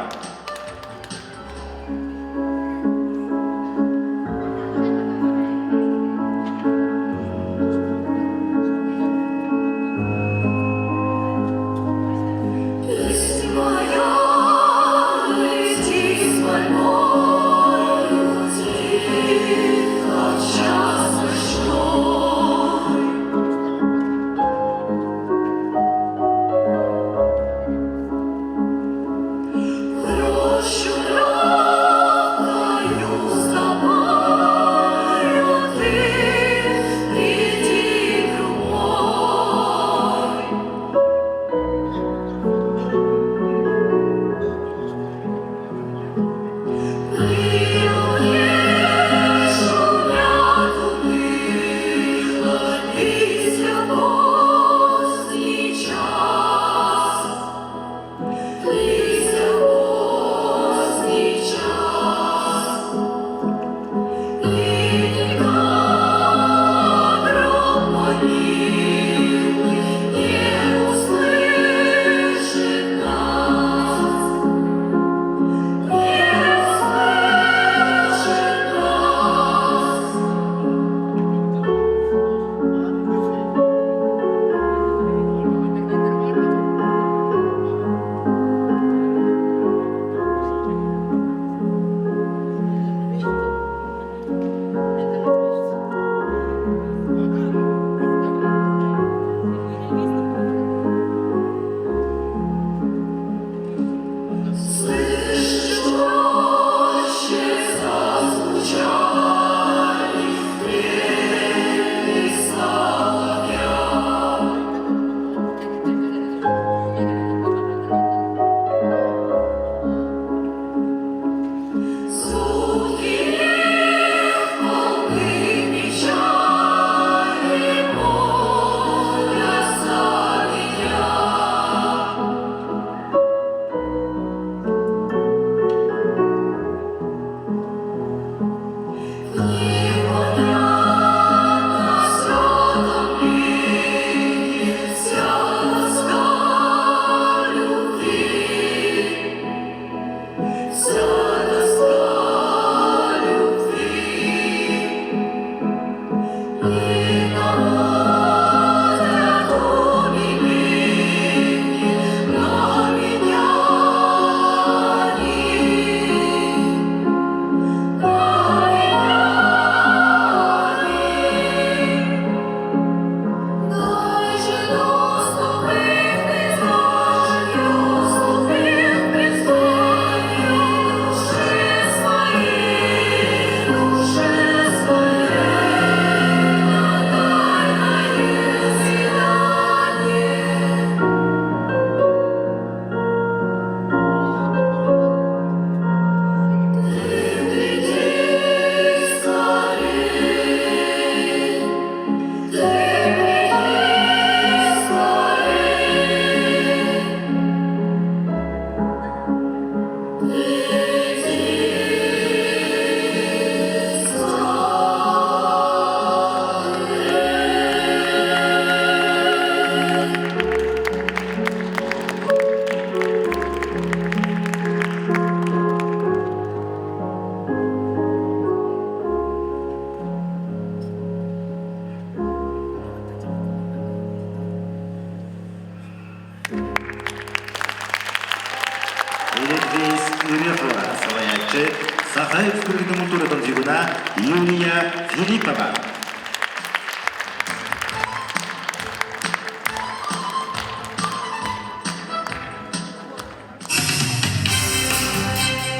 Саха Республикатын культуратын туйгуна Юлия Филиппова.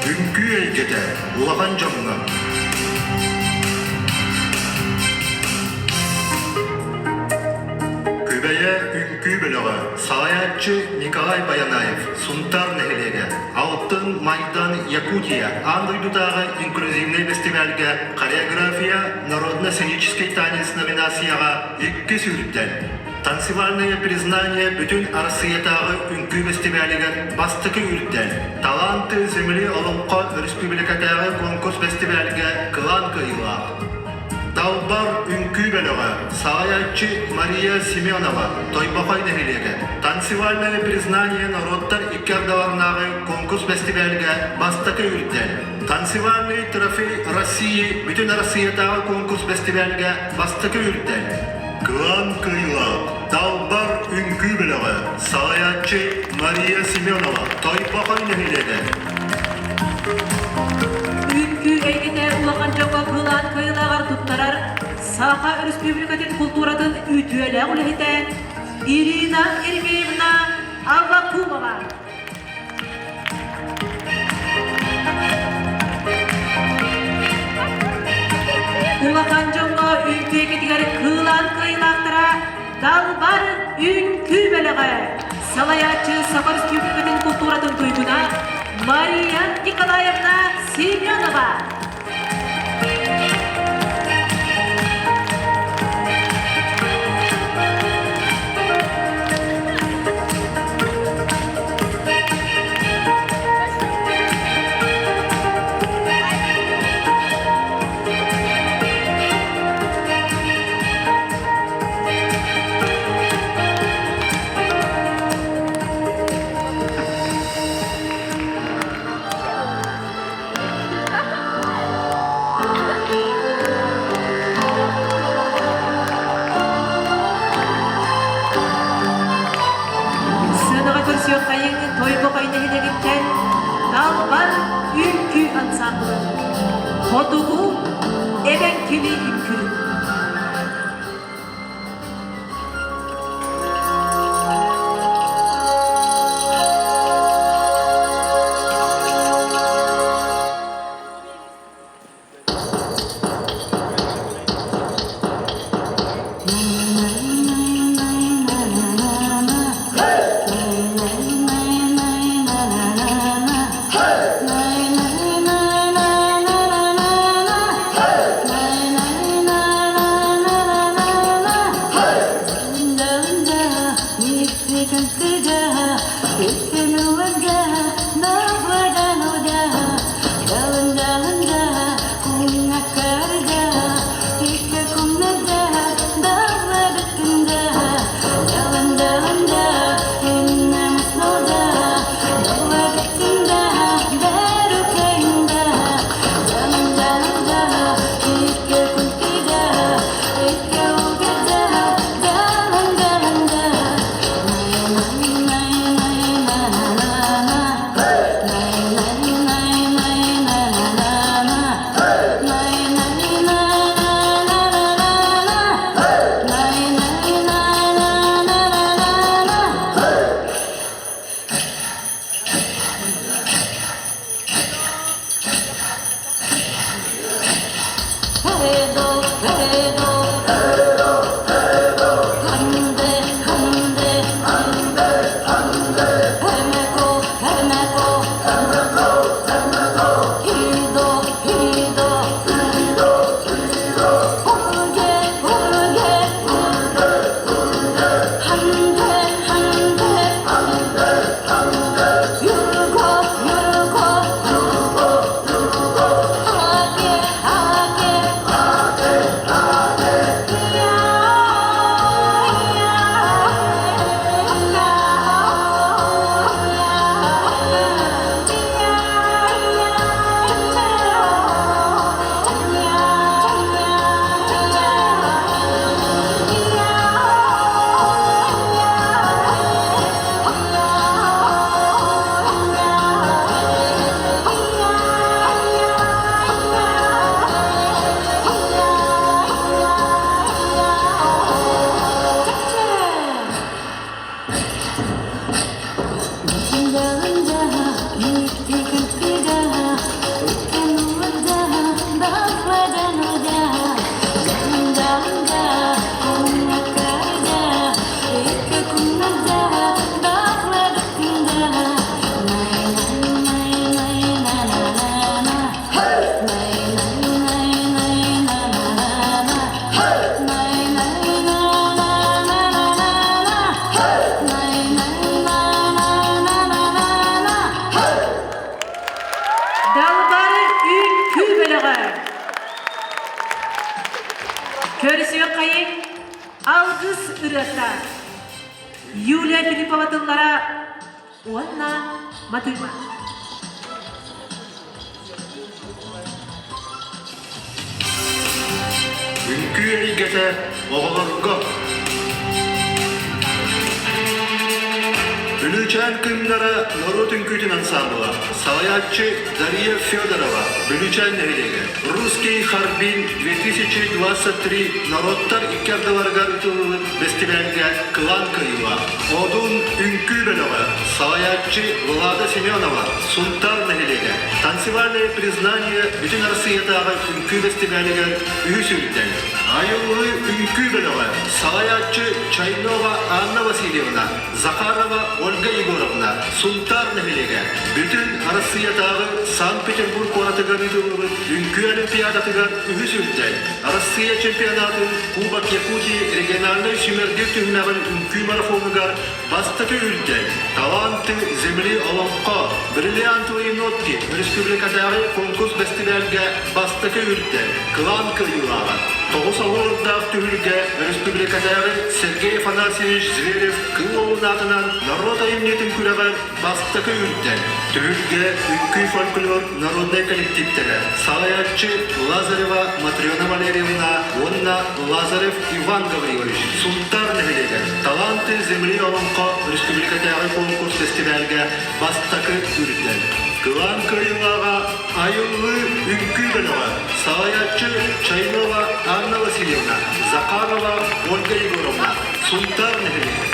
Үҥкүү эйгэтэ улахан дьоҥҥо. Күбэйэ үҥкүү бөлөҕө, салайааччы Николай Баянаев, Сунтаар нэһилиэгэ, Алтын Майдан Якутия аан дойдутааҕы инклюзивнай бэстибээлгэ хореография народно-сценический танец номинацияҕа иккис үрдэл. Танцевальное признание бүтүн Арассыыйатааҕы үҥкүү бэстибээлигэр бастакы үрдэл, Таланты земли Олоҥхо өрөспүүбүлүкэтээҕи конкурс бэстибээлгэ кылаан кыайыылаах. Далбар үҥкүү бөлөҕө, салайааччы Мария Семенова, Тойбохой нэһилиэгэ, Танцевальное признание норуоттар икки ардыларынааҕы конкурс бэстибээлгэ бастакы үрдэл, Танцевальный трофей России бүтүн Арассыыйатааҕы конкурс бэстибээлгэ бастакы үрдэл, Кылаан кыайыылаах Далбар үҥкүү бөлөҕө, салайааччы Мария Семенова, Тойбохой нэһилиэгэ. Үҥкүү эйгэтэ улахан дьоҥҥо кылаан кыайыылааҕар туттарар Саха Өрөспүүбүлүкэтин култууратын үтүөлээх үлэһитэ Ирина Еремеевна Аввакумова. Улахан дьоҥҥо үҥкүүкүтүгэр кыылаан кыайыылаахтара Далбар үҥкүү бөлөҕө салайааччы Саха Республикатын култууратын туйгуна Мария Николаевна Семенова. Сыанаҕа көрсүөххэйиҥ Тойбохой нэһилиэгиттэн Далбар үҥкүү ансаамбылын Хотугу эбэҥкили үҥкүү. көрсүөххэйиҥ Алгыс ырыата Юлия Филиппова тыллара уонна матыыба. Үҥкүү эйгэтэ оҕолорго Бүлүүчээн кыымнара норуот үҥкүүтүн ансаамбыла, салайааччы Дария Федорова, Бүлүүчээн нэһилиэгэ. Русский Харбин 2023 норуоттар икки ардыларыгар ыытыллыбыт бэстибээлгэ кылаан кыайыылаах. Одун үҥкүү бөлөҕө, салайааччы Влада Семенова, Сунтаар нэһилиэгэ. Танцевальное признание Бүтүн Арассыыйатааҕы үҥкүү бэстибээлигэр үһүс үрдэл. Айыллыы үҥкүү бөлөҕө, салайааччы Чайнова Анна Васильевна, Захарова Ольга Егоровна, Сунтаар нэһилиэгэ. Бүтүн Арассыыйатааҕы Санкт-Петербург куоратыгар ыытыллыбыт Үҥкүү Олимпиадатыгар үһүс үрдэл, Арассыыйа чемпионатын Кубок Якутии региональнай сүүмэрдиир түһүмэҕин үҥкүү марафонугар бастакы үрдэл, Таланты земли Олоҥхо, Бриллиантовые нотки республикатааҕы конкурс-бэстибээлгэ бастакы үрдэл, кылаан кыайыылааҕа, тоҕус оһуордаах түһүлгэ республикатааҕы Сергей Афанасьевич Зверев Кыыл Уолун аатынан норуот айымньытын күрэҕэр Бастакы үрдэл, түһүлгэ үҥкүү фольклор народнай коллективтэрэ, салайааччы Лазарева Матрена Валерьевна уонна Лазарев Иван Гаврилович Сунтаар нэһилиэгэр «Таланты земли Олоҥхо» республикатааҕы конкурс фестивальга бастакы үрдэл. Кылаан кыайыылааҕа Айыллыы үҥкүү бөлөҕө, салайааччы Чайнова Анна Васильевна, Захарова Ольга Егоровна, Сунтаар нэһилиэгэ.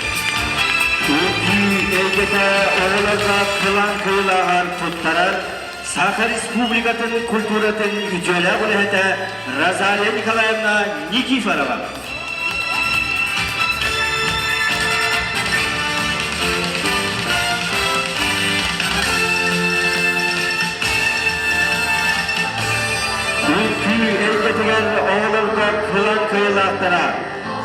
Үҥкүү эйгэтэ оҕолорго кылаан кыылааҕар туттарар Саха Республикатын культуратын үтүөлээх үлэһитэ Розалия Николаевна Никифорова. Үҥкүү эйгэтигэр оҕолорго кылан кыайыылаахтара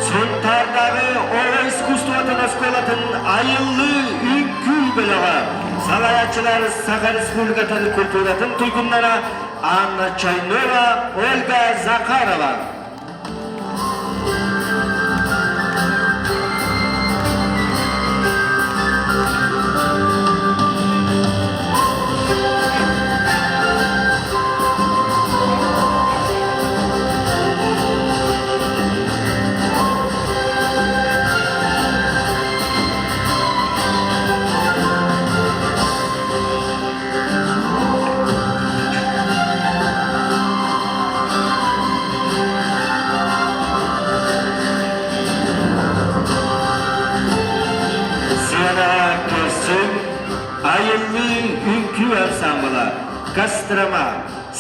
Сунтаардааҕы оҕо искусствотын оскуолатын айыллыы үҥкүү бөлөҕө салайааччылар Саха Республикатын культуратын туйгуннара Анна Чайнова, Ольга Захарова. Сыана көрсүн айыллыы үҥкүү ансаамбыла Кострома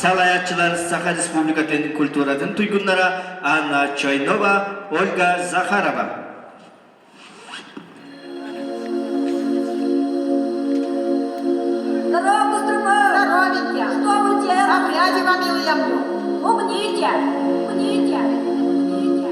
салайааччылар Саха Республикатын культуратын туйгуннара Анна Чойнова, Ольга Захарова. Здорово, Кострома! Здоровеньки! Что вы делаете? Запрядила, милая мне. Умните! Умните! Умните!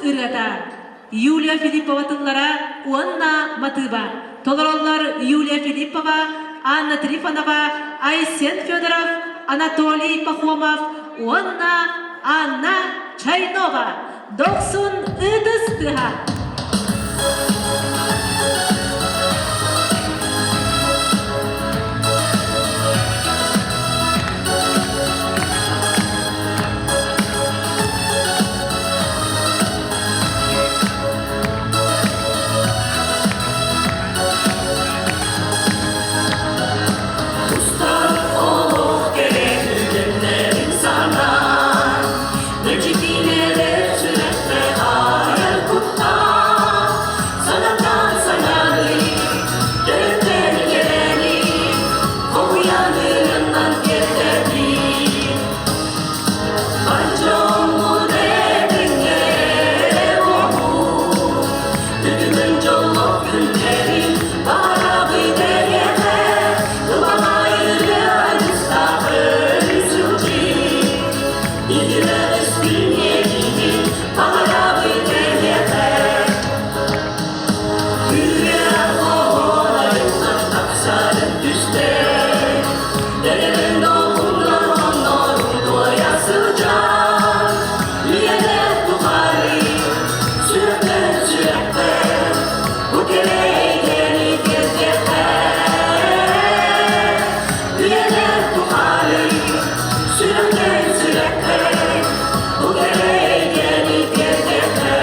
ырыата Юлия Филиппова тыллара уонна матыыба. Толороллор Юлия Филиппова, Анна Трифонова, Айсен Федоров, Анатолий Пахомов уонна Анна Чайнова. Дохсун ытыс тыаһа! Устар олох кэрэ түгэннэрин санаан, Мэлдьитинэрэр сүрэххэ айар куттаах, Санатан санааны, төрүттэн кэрэни, Хоһуйан ырыаннан тиэрдэбин. Бар дьоммут этэҥҥэ буолун, Үтүмэн дьоллоох күннэрин баҕарабыт эйиэхэ, Ылбаҕай ырыа аргыстаах өрүү сылдьыы. Игирэҕис күннээҕини баҕарабыт эйиэхэ. Үрэх оҕолорунан тахсарын түстэй, Дэлэрин долгуннар оннорун туойа сылдьар. Үйэлэр тухары сүрэхтэн сүрэхпэр бу кэрэ эйгэни кэргэххэ. Үйэлэр тухары сүрэхтэн сүрэхпэр бу кэрэ эйгэни кэргэххэ.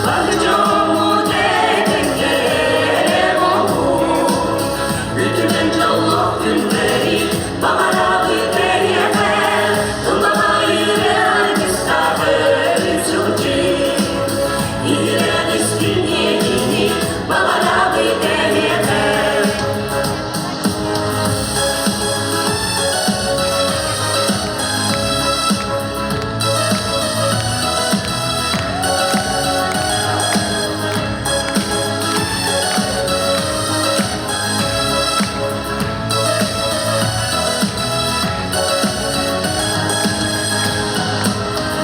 Бары дьоммут этэҥҥэ буолун, Үтүмэн дьоллоох күннэри баҕарабыт эйиэхэ, Ыллаҕай ырыа аргыстаах өрүү сылдьыы. Иһирэх истиҥ иэйиини баҕарабыт эйиэхэ.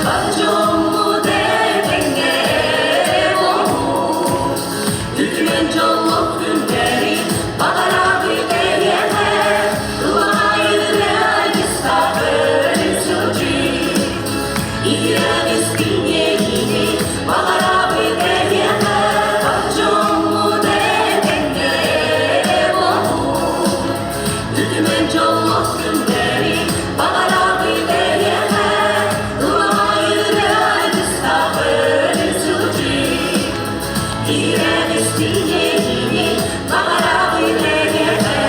Бар дьоммут этэҥҥэ буолун, Үтүмэн дьоллоох күннэри баҕарабыт эйиэхэ, Ыллаҕай ырыа аргыстаах өрүү сылдьыы. Иһирэх истиҥ иэйиини баҕарабыт эйиэхэ, Бар дьоммут этэҥҥэ буолун, Үтүмэн дьоллоох күннэри баҕарабыт эйиэхэ, Ыллаҕай ырыа аргыстаах өрүү сылдьыы. Иһирэх истиҥ иэйиини баҕарабыт эйиэхэ.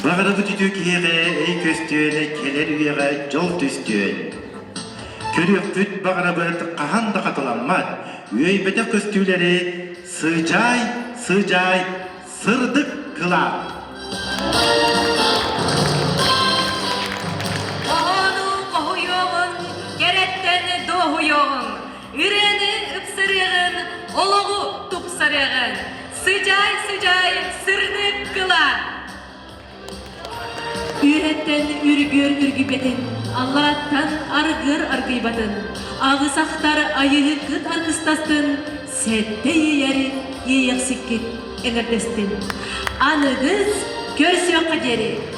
Баҕарабыт үтүө киһиэхэ эй көстүөн, кэлэр үйэҕэ дьол түстүөн. Көрүөхпүт баҕарабыт хаһан да хатыламмат, үөйбэтэх көстүүлэри сыдьаай, сыдьаай, сырдык кылаат. Хоһоону хоһуйуоҕун, кэрэттэн дуоһуйуоҕуҥ, ырыаны ыпсарыаҕын, олоҕу тупсарыаҕын. Сыдьаай-сыдьаай сырдык кылаат! Үөһэттэн үргүөр үргүйбэтин, аллараттан аргыар аргыйбатын, аҕыс ахтар айыһыккыт аргыстастын, сэттэ иэйэр иэйэхсиккит эҥэрдэстин. Аныгыс көрсүөххэ диэри!